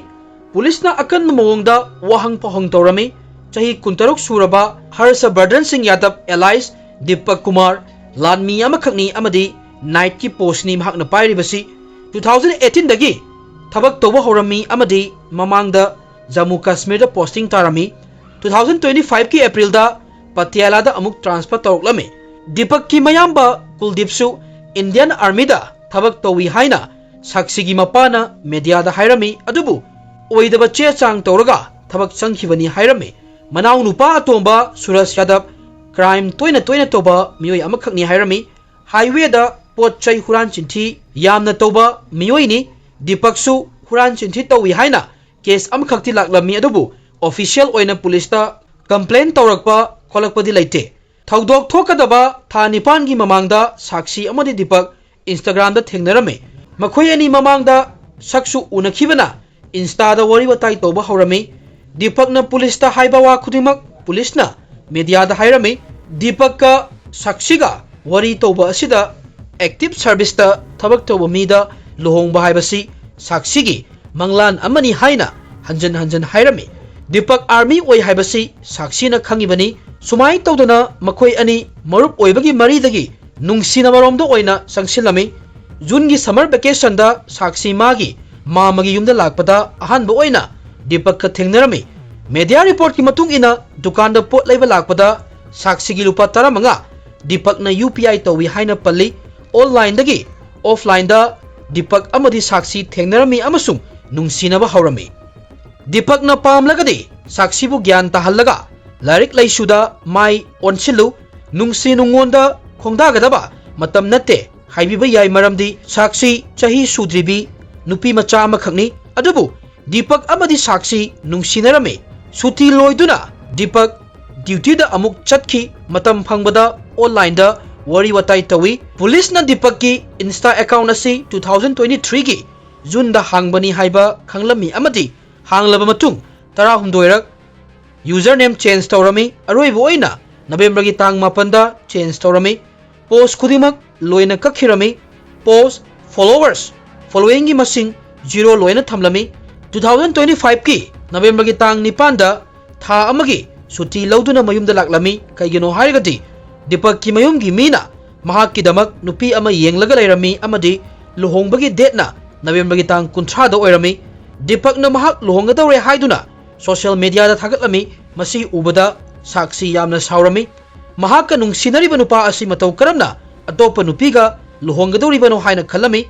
ꯄꯨꯂꯤꯁꯅ ꯑꯀꯟꯕ ꯃꯑꯣꯡꯗ ꯋꯥꯍꯪ ꯄꯥꯎꯍꯪ ꯇꯧꯔꯝꯃꯤ꯫ ꯆꯍꯤ ꯀꯨꯟꯇꯔꯨꯛ ꯁꯨꯔꯕ ꯍꯔꯁ ꯕꯔꯗꯟ ꯁꯤꯡ ꯌꯥꯗꯕ alias ꯗꯤꯄꯛ ꯀꯨꯃꯥꯔ ꯂꯥꯟꯃꯤ ꯑꯃꯈꯛꯅꯤ ꯑꯃꯗꯤ ꯅꯥꯏꯠꯀꯤ ꯄꯣꯁꯅꯤ ꯃꯍꯥꯛꯅ ꯄꯥꯏꯔꯤꯕꯁꯤ꯫ ꯇꯨ ꯊꯥꯎꯖꯟ ꯑꯩꯠꯇꯤꯟꯗꯒꯤ ꯊꯕꯛ ꯇꯧꯕ ꯍꯧꯔꯝꯃꯤ ꯑꯃꯗꯤ ꯃꯃꯥꯡꯗ ꯖꯝꯃꯨ ꯀꯥꯁꯃꯤꯔꯗ ꯄꯣꯁꯇꯤꯡ ꯇꯥꯔꯝꯃꯤ꯫ ꯇꯨ ꯊꯥꯎꯖꯟ ꯇ꯭ꯋꯦꯟꯇꯤ ꯐꯥꯏꯚꯀꯤ ꯑꯦꯄ꯭ꯔꯤꯜꯗ ꯄꯇꯤꯌꯥꯂꯥꯗ ꯑꯃꯨꯛ ꯇ꯭ꯔꯥꯟꯁꯐꯔ ꯇꯧꯔꯛꯂꯝꯃꯤ꯫ ꯗꯤꯄꯛꯀꯤ ꯃꯌꯥꯝꯕ ꯀꯨꯜꯗꯤꯞꯁꯨ ꯏꯟꯗꯤꯌꯟ ꯑꯥꯔꯃꯤꯗ ꯊꯕꯛ ꯇꯧꯏ ꯍꯥꯏꯅ ꯁꯥꯛꯁꯤꯒꯤ ꯃꯄꯥꯅ ꯃꯦꯗꯤꯌꯥꯗ ꯍꯥꯏꯔꯝꯃꯤ, ꯑꯗꯨꯕꯨ ꯑꯣꯏꯗꯕ ꯆꯦ ꯆꯥꯡ ꯇꯧꯔꯒ ꯊꯕꯛ ꯆꯪꯈꯤꯕꯅꯤ ꯍꯥꯏꯔꯝꯃꯤ꯫ ꯃꯅꯥꯎ ꯅꯨꯄꯥ ꯑꯇꯣꯝꯕ ꯁꯨꯔꯖ ꯌꯥꯗꯕ ꯀ꯭ꯔꯥꯏꯝ ꯇꯣꯏꯅ ꯇꯣꯏꯅ ꯇꯧꯕ ꯃꯤꯑꯣꯏ ꯑꯃꯈꯛꯅꯤ ꯍꯥꯏꯔꯝꯃꯤ꯫ ꯍꯥꯏꯋꯦꯗ ꯄꯣꯠ ꯆꯩ ꯍꯨꯔꯥꯟ ꯆꯤꯟꯊꯤ ꯌꯥꯝꯅ ꯇꯧꯕ ꯃꯤꯑꯣꯏꯅꯤ꯫ ꯗꯤꯄꯛꯁꯨ ꯍꯨꯔꯥꯟ ꯆꯤꯟꯊꯤ ꯇꯧꯏ ꯍꯥꯏꯅ ꯀꯦꯁ ꯑꯃꯈꯛꯇꯤ ꯂꯥꯛꯂꯝꯃꯤ, ꯑꯗꯨꯕꯨ ꯑꯣꯐꯤꯁꯤꯌꯦꯜ ꯑꯣꯏꯅ ꯄꯨꯂꯤꯁꯇ ꯀꯝꯄ꯭ꯂꯦꯟ ꯇꯧꯔꯛꯄ ꯈꯣꯠꯂꯛꯄꯗꯤ ꯂꯩꯇꯦ꯫ ꯊꯧꯗꯣꯛ ꯊꯣꯛꯀꯗꯕ ꯊꯥ ꯅꯤꯄꯥꯟꯒꯤ ꯃꯃꯥꯡꯗ ꯁꯥꯛꯁꯤ ꯑꯃꯗꯤ ꯗꯤꯄꯛ ꯏꯟꯁꯇꯥꯒ꯭ꯔꯥꯝꯗ ꯊꯦꯡꯅꯔꯝꯃꯤ꯫ ꯃꯈꯣꯏ ꯑꯅꯤ ꯃꯃꯥꯡꯗ ꯁꯛꯁꯨ ꯎꯅꯈꯤꯕꯅ ꯏꯟꯁꯇꯥꯗ ꯋꯥꯔꯤ ꯋꯥꯇꯥꯏ ꯇꯧꯕ ꯍꯧꯔꯝꯃꯤ꯫ ꯗꯤꯄꯛꯅ ꯄꯨꯂꯤꯁꯇ ꯍꯥꯏꯕ ꯋꯥ ꯈꯨꯗꯤꯡꯃꯛ ꯄꯨꯂꯤꯁꯅ ꯃꯦꯗꯤꯌꯥꯗ ꯍꯥꯏꯔꯝꯃꯤ꯫ ꯗꯤꯄꯛꯀ ꯁꯥꯛꯁꯤꯒ ꯋꯥꯔꯤ ꯇꯧꯕ ꯑꯁꯤꯗ ꯑꯦꯛꯇꯤꯚ ꯁꯔꯚꯤꯁꯇ ꯊꯕꯛ ꯇꯧꯕ ꯃꯤꯗ ꯂꯨꯍꯣꯡꯕ ꯍꯥꯏꯕꯁꯤ ꯁꯥꯛꯁꯤꯒꯤ ꯃꯪꯂꯥꯟ ꯑꯃꯅꯤ ꯍꯥꯏꯅ ꯍꯟꯖꯟ ꯍꯟꯖꯟ ꯍꯥꯏꯔꯝꯃꯤ꯫ ꯗꯤꯄꯛ army ꯑꯣꯏ ꯍꯥꯏꯕꯁꯤ ꯁꯥꯛꯁꯤꯅ ꯈꯪꯉꯤꯕꯅꯤ꯫ ꯁꯨꯃꯥꯏꯅ ꯇꯧꯗꯅ ꯃꯈꯣꯏ ꯑꯅꯤ ꯃꯔꯨꯞ ꯑꯣꯏꯕꯒꯤ ꯃꯔꯤꯗꯒꯤ ꯅꯨꯡꯁꯤꯅꯕꯔꯣꯝꯗ ꯑꯣꯏꯅ ꯆꯪꯁꯤꯜꯂꯝꯃꯤ꯫ ꯖꯨꯟꯒꯤ summer vacationꯗ ꯁꯥꯛꯁꯤ ꯃꯥꯒꯤ ꯃꯥꯃꯒꯤ ꯌꯨꯝꯗ ꯂꯥꯛꯄꯗ ꯑꯍꯥꯟꯕ ꯑꯣꯏꯅ ꯗꯤꯄꯛꯀ ꯊꯦꯡꯅꯔꯝꯃꯤ꯫ Media reportꯀꯤ ꯃꯇꯨꯡ ꯏꯟꯅ ꯗꯨꯀꯥꯟꯗ ꯄꯣꯠ ꯂꯩꯕ ꯂꯥꯛꯄꯗ ꯁꯥꯛꯁꯤꯒꯤ ꯂꯨꯄꯥ ꯇꯔꯥꯃꯉꯥ ꯗꯤꯄꯛꯅ UPI ꯇꯧꯏ ꯍꯥꯏꯅ ꯄꯜꯂꯤ꯫ Onlineꯗꯒꯤ offlineꯗ ꯗꯤꯄꯛ ꯑꯃꯗꯤ ꯁꯥꯛꯁꯤ ꯊꯦꯡꯅꯔꯝꯃꯤ ꯑꯃꯁꯨꯡ ꯅꯨꯡꯁꯤꯅꯕ ꯍꯧꯔꯝꯃꯤ꯫ ꯗꯤꯄꯛꯅ ꯄꯥꯝꯂꯒꯗꯤ ꯁꯥꯛꯁꯤꯕꯨ ꯒ꯭ꯌꯥꯟ ꯇꯥꯍꯜꯂꯒ ꯂꯥꯏꯔꯤꯛ ꯂꯥꯏꯁꯨꯗ ꯃꯥꯏ ꯑꯣꯟꯁꯤꯜꯂꯨ, ꯅꯨꯡꯁꯤ ꯅꯨꯡꯉꯣꯟꯗ ꯈꯣꯡꯗꯥꯒꯗꯕ ꯃꯇꯝ ꯅꯠꯇꯦ ꯍꯥꯏꯕꯤꯕ ꯌꯥꯏ, ꯃꯔꯝꯗꯤ ꯁꯥꯛꯁꯤ ꯆꯍꯤ ꯁꯨꯗ꯭ꯔꯤꯕꯤ ꯅꯨꯄꯤ ꯃꯆꯥ ꯑꯃꯈꯛꯅꯤ꯫ ꯑꯗꯨꯕꯨ ꯗꯤꯄꯛ ꯑꯃꯗꯤ ꯁꯥꯛꯁꯤ ꯅꯨꯡꯁꯤꯅꯔꯝꯃꯤ꯫ ꯁꯨꯇꯤ ꯂꯣꯏꯗꯨꯅ ꯗꯤꯄꯛ dutyꯗ ꯑꯃꯨꯛ ꯆꯠꯈꯤ꯫ ꯃꯇꯝ ꯐꯪꯕꯗ onlineꯗ ꯋꯥꯔꯤ ꯋꯥꯇꯥꯏ ꯇꯧꯏ꯫ ꯄꯨꯂꯤꯁꯅ ꯗꯤꯄꯛꯀꯤ Insta account ꯑꯁꯤ two thousand twenty threeꯒꯤ Juneꯗ ꯍꯥꯡꯕꯅꯤ ꯍꯥꯏꯕ ꯈꯪꯂꯝꯃꯤ ꯑꯃꯗꯤ ꯍꯥꯡꯂꯕ ꯃꯇꯨꯡ ꯇꯔꯥꯍꯨꯝꯗꯣꯏꯔꯛ username change ꯇꯧꯔꯝꯃꯤ꯫ ꯑꯔꯣꯏꯕ ꯑꯣꯏꯅ Novemberꯒꯤ ꯇꯥꯡ ꯃꯥꯄꯟꯗ change ꯇꯧꯔꯝꯃꯤ꯫ Post ꯈꯨꯗꯤꯡꯃꯛ ꯂꯣꯏꯅ ꯀꯛꯈꯤꯔꯝꯃꯤ꯫ Post, followers, followingꯒꯤ ꯃꯁꯤꯡ zero ꯂꯣꯏꯅ ꯊꯝꯂꯝꯃꯤ꯫ Two thousand twenty fiveꯀꯤ Novemberꯒꯤ ꯇꯥꯡ ꯅꯤꯄꯥꯟꯗ ꯊꯥ ꯑꯃꯒꯤ ꯁꯨꯇꯤ ꯂꯧꯗꯨꯅ ꯃꯌꯨꯝꯗ ꯂꯥꯛꯂꯝꯃꯤ꯫ ꯀꯩꯒꯤꯅꯣ ꯍꯥꯏꯔꯒꯗꯤ ꯗꯤꯄꯛꯀꯤ ꯃꯌꯨꯝꯒꯤ ꯃꯤꯅ ꯃꯍꯥꯛꯀꯤꯗꯃꯛ ꯅꯨꯄꯤ ꯑꯃ ꯌꯦꯡꯂꯒ ꯂꯩꯔꯝꯃꯤ ꯑꯃꯗꯤ ꯂꯨꯍꯣꯡꯕꯒꯤ dateꯅ Novemberꯒꯤ ꯇꯥꯡ ꯀꯨꯟꯊ꯭ꯔꯥꯗ ꯑꯣꯏꯔꯝꯃꯤ꯫ ꯗꯤꯄꯛꯅ ꯃꯍꯥꯛ ꯂꯨꯍꯣꯡꯒꯗꯧꯔꯦ ꯍꯥꯏꯗꯨꯅ social mediaꯗ ꯊꯥꯒꯠꯂꯝꯃꯤ꯫ ꯃꯁꯤ ꯎꯕꯗ ꯁꯥꯛꯁꯤ ꯌꯥꯝꯅ ꯁꯥꯎꯔꯝꯃꯤ꯫ ꯃꯍꯥꯛꯀ ꯅꯨꯡꯁꯤꯅꯔꯤꯕ ꯅꯨꯄꯥ ꯑꯁꯤ ꯃꯇꯧ ꯀꯔꯝꯅ ꯑꯇꯣꯞꯄ ꯅꯨꯄꯤꯒ ꯂꯨꯍꯣꯡꯒꯗꯧꯔꯤꯕꯅꯣ ꯍꯥꯏꯅ ꯈꯜꯂꯝꯃꯤ꯫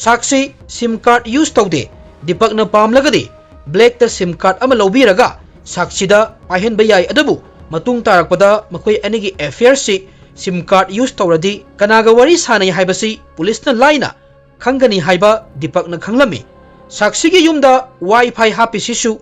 ꯁꯥꯛꯁꯤ SIM card use ꯇꯧꯗꯦ꯫ ꯗꯤꯄꯛꯅ ꯄꯥꯝꯂꯒꯗꯤ blackꯇ SIM card ꯑꯃ ꯂꯧꯕꯤꯔꯒ ꯁꯥꯛꯁꯤꯗ ꯄꯥꯏꯍꯟꯕ ꯌꯥꯏ, ꯑꯗꯨꯕꯨ ꯃꯇꯨꯡ ꯇꯥꯔꯛꯄꯗ ꯃꯈꯣꯏ ꯑꯅꯤꯒꯤ affairꯁꯤ SIM card use ꯇꯧꯔꯗꯤ ꯀꯅꯥꯒ ꯋꯥꯔꯤ ꯁꯥꯟꯅꯩ ꯍꯥꯏꯕꯁꯤ ꯄꯨꯂꯤꯁꯅ ꯂꯥꯏꯅ ꯈꯪꯒꯅꯤ ꯍꯥꯏꯕ ꯗꯤꯄꯛꯅ ꯈꯪꯂꯝꯃꯤ꯫ ꯁꯥꯛꯁꯤꯒꯤ ꯌꯨꯝꯗ WiFi ꯍꯥꯞꯄꯤꯁꯤꯁꯨ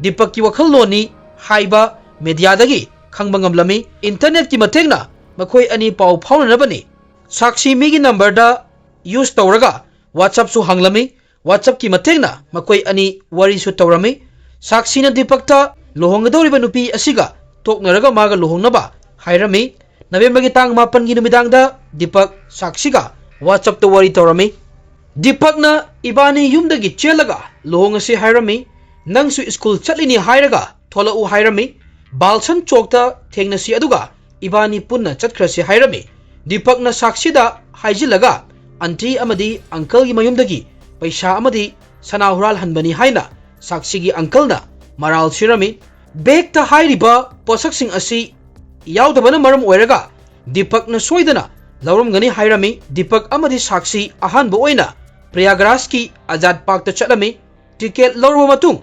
ꯗꯤꯄꯛꯀꯤ ꯋꯥꯈꯜꯂꯣꯟꯅꯤ ꯍꯥꯏꯕ mediaꯗꯒꯤ ꯈꯪꯕ ꯉꯝꯂꯝꯃꯤ꯫ Internetꯀꯤ ꯃꯇꯦꯡꯅ ꯃꯈꯣꯏ ꯑꯅꯤ ꯄꯥꯎ ꯐꯥꯎꯅꯅꯕꯅꯤ꯫ ꯁꯥꯛꯁꯤ ꯃꯤꯒꯤ numberꯗ use ꯇꯧꯔꯒ WhatsAppꯁꯨ ꯍꯥꯡꯂꯝꯃꯤ꯫ WhatsAppꯀꯤ ꯃꯇꯦꯡꯅ ꯃꯈꯣꯏ ꯑꯅꯤ ꯋꯥꯔꯤꯁꯨ ꯇꯧꯔꯝꯃꯤ꯫ ꯁꯥꯛꯁꯤꯅ ꯗꯤꯄꯛꯇ ꯂꯨꯍꯣꯡꯒꯗꯧꯔꯤꯕ ꯅꯨꯄꯤ ꯑꯁꯤꯒ ꯇꯣꯛꯅꯔꯒ ꯃꯥꯒ ꯂꯨꯍꯣꯡꯅꯕ ꯍꯥꯏꯔꯝꯃꯤ꯫ Novemberꯒꯤ ꯇꯥꯡ ꯃꯥꯄꯟꯒꯤ ꯅꯨꯃꯤꯗꯥꯡꯗ ꯗꯤꯄꯛ ꯁꯥꯛꯁꯤꯒ WhatsAppꯇ ꯋꯥꯔꯤ ꯇꯧꯔꯝꯃꯤ꯫ ꯗꯤꯄꯛꯅ ꯏꯕꯥꯅꯤ ꯌꯨꯝꯗꯒꯤ ꯆꯦꯜꯂꯒ ꯂꯨꯍꯣꯡꯉꯁꯤ ꯍꯥꯏꯔꯝꯃꯤ꯫ ꯅꯪꯁꯨ ꯁ꯭ꯀꯨꯜ ꯆꯠꯂꯤꯅꯤ ꯍꯥꯏꯔꯒ ꯊꯣꯛꯂꯛꯎ ꯍꯥꯏꯔꯝꯃꯤ꯫ ꯕꯥꯜꯁꯟ ꯆꯣꯛꯇ ꯊꯦꯡꯅꯁꯤ ꯑꯗꯨꯒ ꯏꯕꯥꯅꯤ ꯄꯨꯟꯅ ꯆꯠꯈ꯭ꯔꯁꯤ ꯍꯥꯏꯔꯝꯃꯤ꯫ ꯗꯤꯄꯛꯅ ꯁꯥꯛꯁꯤꯗ ꯍꯥꯏꯖꯤꯜꯂꯒ ꯑꯟꯇꯤ ꯑꯃꯗꯤ ꯑꯪꯀꯜꯒꯤ ꯃꯌꯨꯝꯗꯒꯤ ꯄꯩꯁꯥ ꯑꯃꯗꯤ ꯁꯅꯥ ꯍꯨꯔꯥꯜꯍꯟꯕꯅꯤ ꯍꯥꯏꯅ ꯁꯥꯛꯁꯤꯒꯤ ꯑꯪꯀꯜꯅ ꯃꯔꯥꯜ ꯁꯤꯔꯝꯃꯤ꯫ ꯕꯦꯒꯇ ꯍꯥꯏꯔꯤꯕ ꯄꯣꯠꯁꯛꯁꯤꯡ ꯑꯁꯤ ꯌꯥꯎꯗꯕꯅ ꯃꯔꯝ ꯑꯣꯏꯔꯒ ꯗꯤꯄꯛꯅ ꯁꯣꯏꯗꯅ ꯂꯧꯔꯝꯒꯅꯤ ꯍꯥꯏꯔꯝꯃꯤ꯫ ꯗꯤꯄꯛ ꯑꯃꯗꯤ ꯁꯥꯛꯁꯤ ꯑꯍꯥꯟꯕ ꯑꯣꯏꯅ ꯄ꯭ꯔꯌꯥꯒꯔꯥꯖꯀꯤ ꯑꯖꯥꯗ ꯄꯥꯔꯛꯇ ꯆꯠꯂꯝꯃꯤ꯫ ꯇꯤꯀꯦꯠ ꯂꯧꯔꯕ ꯃꯇꯨꯡ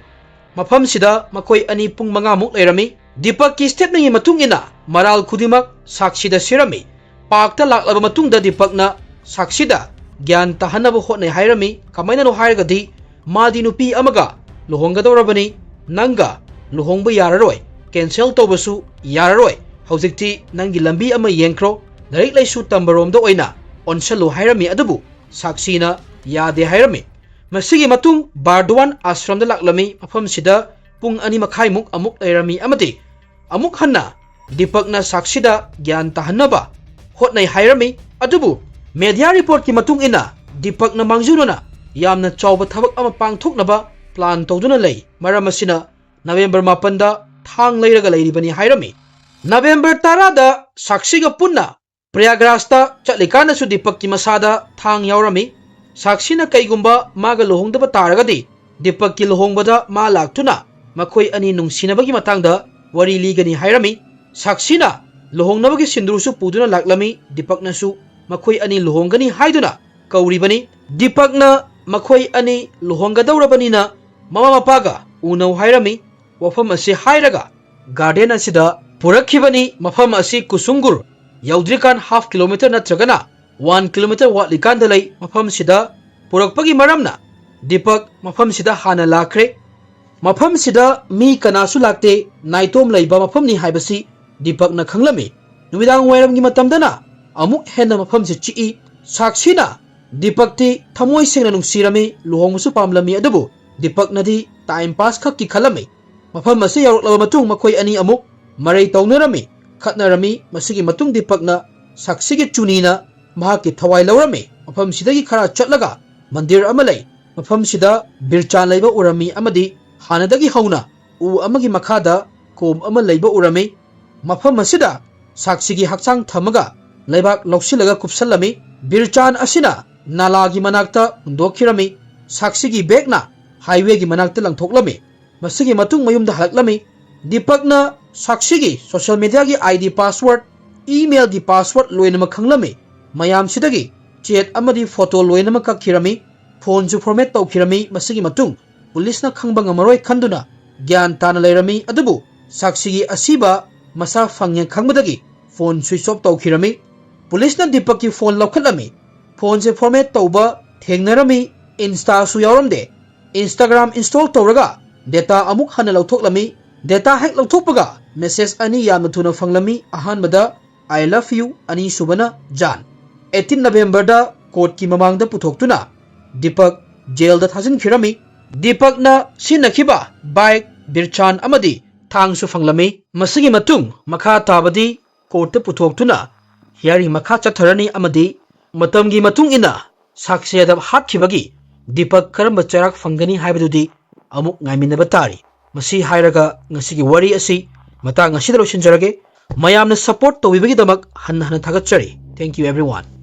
ꯃꯐꯝꯁꯤꯗ ꯃꯈꯣꯏ ꯑꯅꯤ ꯄꯨꯡ ꯃꯉꯥꯃꯨꯛ ꯂꯩꯔꯝꯃꯤ꯫ ꯗꯤꯄꯛꯀꯤ ꯁ꯭ꯇꯦꯠꯃꯦꯟꯒꯤ ꯃꯇꯨꯡ ꯏꯟꯅ ꯃꯔꯥꯜ ꯈꯨꯗꯤꯡꯃꯛ ꯁꯥꯛꯁꯤꯗ ꯁꯤꯔꯝꯃꯤ꯫ ꯄꯥꯔꯛꯇ ꯂꯥꯛꯂꯕ ꯃꯇꯨꯡꯗ ꯗꯤꯄꯛꯅ ꯁꯥꯛꯁꯤꯗ ꯒ꯭ꯌꯥꯟ ꯇꯥꯍꯟꯅꯕ ꯍꯣꯠꯅꯩ ꯍꯥꯏꯔꯝꯃꯤ꯫ ꯀꯃꯥꯏꯅꯅꯣ ꯍꯥꯏꯔꯒꯗꯤ ꯃꯥꯗꯤ ꯅꯨꯄꯤ ꯑꯃꯒ ꯂꯨꯍꯣꯡꯒꯗꯧꯔꯕꯅꯤ, ꯅꯪꯒ ꯂꯨꯍꯣꯡꯕ ꯌꯥꯔꯔꯣꯏ, ꯀꯦꯟꯁꯦꯜ ꯇꯧꯕꯁꯨ ꯌꯥꯔꯔꯣꯏ, ꯍꯧꯖꯤꯛꯇꯤ ꯅꯪꯒꯤ ꯂꯝꯕꯤ ꯑꯃ ꯌꯦꯡꯈ꯭ꯔꯣ, ꯂꯥꯏꯔꯤꯛ ꯂꯥꯏꯁꯨ ꯇꯝꯕꯔꯣꯝꯗ ꯑꯣꯏꯅ ꯑꯣꯟꯁꯜꯂꯨ ꯍꯥꯏꯔꯝꯃꯤ꯫ ꯑꯗꯨꯕꯨ ꯁꯥꯛꯁꯤꯅ ꯌꯥꯗꯦ ꯍꯥꯏꯔꯝꯃꯤ꯫ ꯃꯁꯤꯒꯤ ꯃꯇꯨꯡ ꯕꯥꯔꯗꯨꯋꯥꯟ ꯑꯥꯁ꯭ꯔꯝꯗ ꯂꯥꯛꯂꯝꯃꯤ꯫ ꯃꯐꯝꯁꯤꯗ ꯄꯨꯡ ꯑꯅꯤ ꯃꯈꯥꯏꯃꯨꯛ ꯑꯃꯨꯛ ꯂꯩꯔꯝꯃꯤ ꯑꯃꯗꯤ ꯑꯃꯨꯛ ꯍꯟꯅ ꯗꯤꯄꯛꯅ ꯁꯥꯛꯁꯤꯗ ꯒ꯭ꯌꯥꯟ ꯇꯥꯍꯟꯅꯕ ꯍꯣꯠꯅꯩ ꯍꯥꯏꯔꯝꯃꯤ꯫ ꯑꯗꯨꯕꯨ ꯃꯦꯗꯤꯌꯥ ꯔꯤꯄꯣꯔꯠꯀꯤ ꯃꯇꯨꯡ ꯏꯟꯅ ꯗꯤꯄꯛꯅ ꯃꯥꯡꯖꯧꯅꯅ ꯌꯥꯝꯅ ꯆꯥꯎꯕ ꯊꯕꯛ ꯑꯃ ꯄꯥꯡꯊꯣꯛꯅꯕ ꯄ꯭ꯂꯥꯟ ꯇꯧꯗꯨꯅ ꯂꯩ꯫ ꯃꯔꯝ ꯑꯁꯤꯅ ꯅꯕꯦꯝꯕꯔ ꯃꯥꯄꯟꯗ ꯊꯥꯡ ꯂꯩꯔꯒ ꯂꯩꯔꯤꯕꯅꯤ ꯍꯥꯏꯔꯝꯃꯤ꯫ ꯅꯕꯦꯝꯕꯔ ꯇꯔꯥꯗ ꯁꯥꯛꯁꯤꯒ ꯄꯨꯟꯅ ꯄ꯭ꯔꯌꯥꯒ꯭ꯔꯥꯖꯇ ꯆꯠꯂꯤꯀꯥꯟꯗꯁꯨ ꯗꯤꯄꯛꯀꯤ ꯃꯁꯥꯗ ꯊꯥꯡ ꯌꯥꯎꯔꯝꯃꯤ꯫ ꯁꯥꯛꯁꯤꯅ ꯀꯩꯒꯨꯝꯕ ꯃꯥꯒ ꯂꯨꯍꯣꯡꯗꯕ ꯇꯥꯔꯒꯗꯤ ꯗꯤꯄꯛꯀꯤ ꯂꯨꯍꯣꯡꯕꯗ ꯃꯥ ꯂꯥꯛꯇꯨꯅ ꯃꯈꯣꯏ ꯑꯅꯤ ꯅꯨꯡꯁꯤꯅꯕꯒꯤ ꯃꯇꯥꯡꯗ ꯋꯥꯔꯤ ꯂꯤꯒꯅꯤ ꯍꯥꯏꯔꯝꯃꯤ꯫ ꯁꯥꯛꯁꯤꯅ ꯂꯨꯍꯣꯡꯅꯕꯒꯤ ꯁꯤꯟꯗꯨꯔꯁꯨ ꯄꯨꯗꯨꯅ ꯂꯥꯛꯂꯝꯃꯤ꯫ ꯗꯤꯄꯛꯅꯁꯨ ꯃꯈꯣꯏ ꯑꯅꯤ ꯂꯨꯍꯣꯡꯒꯅꯤ ꯍꯥꯏꯗꯨꯅ ꯀꯧꯔꯤꯕꯅꯤ꯫ ꯗꯤꯄꯛꯅ ꯃꯈꯣꯏ ꯑꯅꯤ ꯂꯨꯍꯣꯡꯒꯗꯧꯔꯕꯅꯤꯅ ꯃꯃꯥ ꯃꯄꯥꯒ ꯎꯅꯧ ꯍꯥꯏꯔꯝꯃꯤ꯫ ꯋꯥꯐꯝ ꯑꯁꯤ ꯍꯥꯏꯔꯒ ꯒꯥꯔꯗꯦꯟ ꯑꯁꯤꯗ ꯄꯨꯔꯛꯈꯤꯕꯅꯤ꯫ ꯃꯐꯝ ꯑꯁꯤ ꯀꯨꯁꯨꯡꯒꯨꯔ ꯌꯧꯗ꯭ꯔꯤꯀꯥꯟ ꯍꯥꯐ ꯀꯤꯂꯣꯃꯤꯇꯔ ꯅꯠꯇ꯭ꯔꯒꯅ ꯋꯥꯟ ꯀꯤꯂꯣꯃꯤꯇꯔ ꯋꯥꯠꯂꯤꯀꯥꯟꯗ ꯂꯩ꯫ ꯃꯐꯝꯁꯤꯗ ꯄꯨꯔꯛꯄꯒꯤ ꯃꯔꯝꯅ ꯗꯤꯄꯛ ꯃꯐꯝꯁꯤꯗ ꯍꯥꯟꯅ ꯂꯥꯛꯈ꯭ꯔꯦ꯫ ꯃꯐꯝꯁꯤꯗ ꯃꯤ ꯀꯅꯥꯁꯨ ꯂꯥꯛꯇꯦ, ꯅꯥꯏꯇꯣꯝ ꯂꯩꯕ ꯃꯐꯝꯅꯤ ꯍꯥꯏꯕꯁꯤ ꯗꯤꯄꯛꯅ ꯈꯪꯂꯝꯃꯤ꯫ ꯅꯨꯃꯤꯗꯥꯡ ꯋꯥꯏꯔꯝꯒꯤ ꯃꯇꯝꯗꯅ ꯑꯃꯨꯛ ꯍꯦꯟꯅ ꯃꯐꯝꯁꯤ ꯆꯤꯛꯏ꯫ ꯁꯥꯛꯁꯤꯅ ꯗꯤꯄꯛꯇꯤ ꯊꯃꯣꯏ ꯁꯦꯡꯅ ꯅꯨꯡꯁꯤꯔꯝꯃꯤ, ꯂꯨꯍꯣꯡꯕꯁꯨ ꯄꯥꯝꯂꯝꯃꯤ, ꯑꯗꯨꯕꯨ ꯗꯤꯄꯛꯅꯗꯤ ꯇꯥꯏꯝ ꯄꯥꯁ ꯈꯛꯀꯤ ꯈꯜꯂꯝꯃꯤ꯫ ꯃꯐꯝ ꯑꯁꯤ ꯌꯧꯔꯛꯂꯕ ꯃꯇꯨꯡ ꯃꯈꯣꯏ ꯑꯅꯤ ꯑꯃꯨꯛ ꯃꯔꯩ ꯇꯧꯅꯔꯝꯃꯤ, ꯈꯠꯅꯔꯝꯃꯤ꯫ ꯃꯁꯤꯒꯤ ꯃꯇꯨꯡ ꯗꯤꯄꯛꯅ ꯁꯥꯛꯁꯤꯒꯤ ꯆꯨꯅꯤꯅ ꯃꯍꯥꯛꯀꯤ ꯊꯋꯥꯏ ꯂꯧꯔꯝꯃꯤ꯫ ꯃꯐꯝꯁꯤꯗꯒꯤ ꯈꯔ ꯆꯠꯂꯒ ꯃꯟꯗꯤꯔ ꯑꯃ ꯂꯩ꯫ ꯃꯐꯝꯁꯤꯗ ꯕꯤꯔꯆꯥꯟ ꯂꯩꯕ ꯎꯔꯝꯃꯤ ꯑꯃꯗꯤ ꯍꯥꯟꯅꯗꯒꯤ ꯍꯧꯅ ꯎ ꯑꯃꯒꯤ ꯃꯈꯥꯗ ꯀꯣꯝ ꯑꯃ ꯂꯩꯕ ꯎꯔꯝꯃꯤ꯫ ꯃꯐꯝ ꯑꯁꯤꯗ ꯁꯥꯛꯁꯤꯒꯤ ꯍꯛꯆꯥꯡ ꯊꯝꯃꯒ ꯂꯩꯕꯥꯛ ꯂꯧꯁꯤꯜꯂꯒ ꯀꯨꯞꯁꯜꯂꯝꯃꯤ꯫ ꯕꯤꯔꯆꯥꯟ ꯑꯁꯤꯅ ꯅꯥꯂꯥꯒꯤ ꯃꯅꯥꯛꯇ ꯍꯨꯟꯗꯣꯛꯈꯤꯔꯝꯃꯤ꯫ ꯁꯥꯛꯁꯤꯒꯤ ꯕꯦꯒꯅ ꯍꯥꯏꯋꯦꯒꯤ ꯃꯅꯥꯛꯇ ꯂꯪꯊꯣꯛꯂꯝꯃꯤ꯫ ꯃꯁꯤꯒꯤ ꯃꯇꯨꯡ ꯃꯌꯨꯝꯗ ꯍꯜꯂꯛꯂꯝꯃꯤ꯫ ꯗꯤꯄꯛꯅ ꯁꯥꯛꯁꯤꯒꯤ ꯁꯣꯁꯤꯌꯦꯜ ꯃꯤꯗꯤꯌꯥꯒꯤ ꯑꯥꯏ ꯗꯤ ꯄꯥꯁꯋꯥꯔꯗ, ꯏꯃꯦꯜꯒꯤ ꯄꯥꯁꯋꯥꯔꯗ ꯂꯣꯏꯅꯃꯛ ꯈꯪꯂꯝꯃꯤ꯫ ꯃꯌꯥꯝꯁꯤꯗꯒꯤ ꯆꯦꯠ ꯑꯃꯗꯤ ꯐꯣꯇꯣ ꯂꯣꯏꯅꯃꯛ ꯀꯛꯈꯤꯔꯝꯃꯤ꯫ ꯐꯣꯟꯁꯨ ꯐꯣꯔꯃꯦꯠ ꯇꯧꯈꯤꯔꯝꯃꯤ꯫ ꯃꯁꯤꯒꯤ ꯃꯇꯨꯡ ꯄꯨꯂꯤꯁꯅ ꯈꯪꯕ ꯉꯝꯃꯔꯣꯏ ꯈꯟꯗꯨꯅ ꯒ꯭ꯌꯥꯟ ꯇꯥꯅ ꯂꯩꯔꯝꯃꯤ꯫ ꯑꯗꯨꯕꯨ ꯁꯥꯛꯁꯤꯒꯤ ꯑꯁꯤꯕ ꯃꯁꯥ ꯐꯪꯉꯦ ꯈꯪꯕꯗꯒꯤ ꯐꯣꯟ ꯁ꯭ꯋꯤꯆ ꯑꯣꯐ ꯇꯧꯈꯤꯔꯝꯃꯤ꯫ ꯄꯨꯂꯤꯁꯅ ꯗꯤꯄꯛꯀꯤ ꯐꯣꯟ ꯂꯧꯈꯠꯂꯝꯃꯤ꯫ ꯐꯣꯟꯁꯦ ꯐꯣꯔꯃꯦꯠ ꯇꯧꯕ ꯊꯦꯡꯅꯔꯝꯃꯤ꯫ ꯏꯟꯁꯇꯥꯁꯨ ꯌꯥꯎꯔꯝꯗꯦ꯫ ꯏꯟꯁꯇꯥꯒ꯭ꯔꯥꯝ ꯏꯟꯁꯇꯣꯜ ꯇꯧꯔꯒ ꯗꯦꯇꯥ ꯑꯃꯨꯛ ꯍꯟꯅ ꯂꯧꯊꯣꯛꯂꯝꯃꯤ꯫ ꯗꯦꯇꯥ ꯍꯦꯛ ꯂꯧꯊꯣꯛꯄꯒ ꯃꯦꯁꯦꯖ ꯑꯅꯤ ꯌꯥꯝꯅ ꯊꯨꯅ ꯐꯪꯂꯝꯃꯤ꯫ ꯑꯍꯥꯟꯕꯗ "I love you", ꯑꯅꯤꯁꯨꯕꯅ "ꯖꯥꯟ"꯫ ꯑꯩꯠꯇꯤꯟ ꯅꯕꯦꯝꯕꯔꯗ ꯀꯣꯔꯠꯀꯤ ꯃꯃꯥꯡꯗ ꯄꯨꯊꯣꯛꯇꯨꯅ ꯗꯤꯄꯛ ꯖꯦꯜꯗ ꯊꯥꯖꯤꯟꯈꯤꯔꯝꯃꯤ꯫ ꯗꯤꯄꯛꯅ ꯁꯤꯖꯤꯟꯅꯈꯤꯕ ꯕꯥꯏꯛ, ꯕꯤꯔꯆꯥꯟ ꯑꯃꯗꯤ ꯊꯥꯡꯁꯨ ꯐꯪꯂꯝꯃꯤ꯫ ꯃꯁꯤꯒꯤ ꯃꯇꯨꯡ ꯃꯈꯥ ꯇꯥꯕꯗꯤ ꯀꯣꯔꯠꯇ ꯄꯨꯊꯣꯛꯇꯨꯅ ꯍꯤꯌꯥꯔꯤꯡ ꯃꯈꯥ ꯆꯠꯊꯔꯅꯤ ꯑꯃꯗꯤ ꯃꯇꯝꯒꯤ ꯃꯇꯨꯡ ꯏꯟꯅ ꯁꯥꯛꯁꯤ ꯌꯥꯗꯕ ꯍꯥꯠꯈꯤꯕꯒꯤ ꯗꯤꯄꯛ ꯀꯔꯝꯕ ꯆꯩꯔꯥꯛ ꯐꯪꯒꯅꯤ ꯍꯥꯏꯕꯗꯨꯗꯤ ꯑꯃꯨꯛ ꯉꯥꯏꯃꯤꯟꯅꯕ ꯇꯥꯔꯤ꯫ ꯃꯁꯤ ꯍꯥꯏꯔꯒ ꯉꯁꯤꯒꯤ ꯋꯥꯔꯤ ꯑꯁꯤ ꯃꯇꯥꯡ ꯑꯁꯤꯗ ꯂꯣꯏꯁꯤꯟꯖꯔꯒꯦ꯫ ꯃꯌꯥꯝꯅ ꯁꯄꯣꯔꯠ ꯇꯧꯕꯤꯕꯒꯤꯗꯃꯛ ꯍꯟꯅ ꯍꯟꯅ ꯊꯥꯒꯠꯆꯔꯤ꯫ Thank you everyone.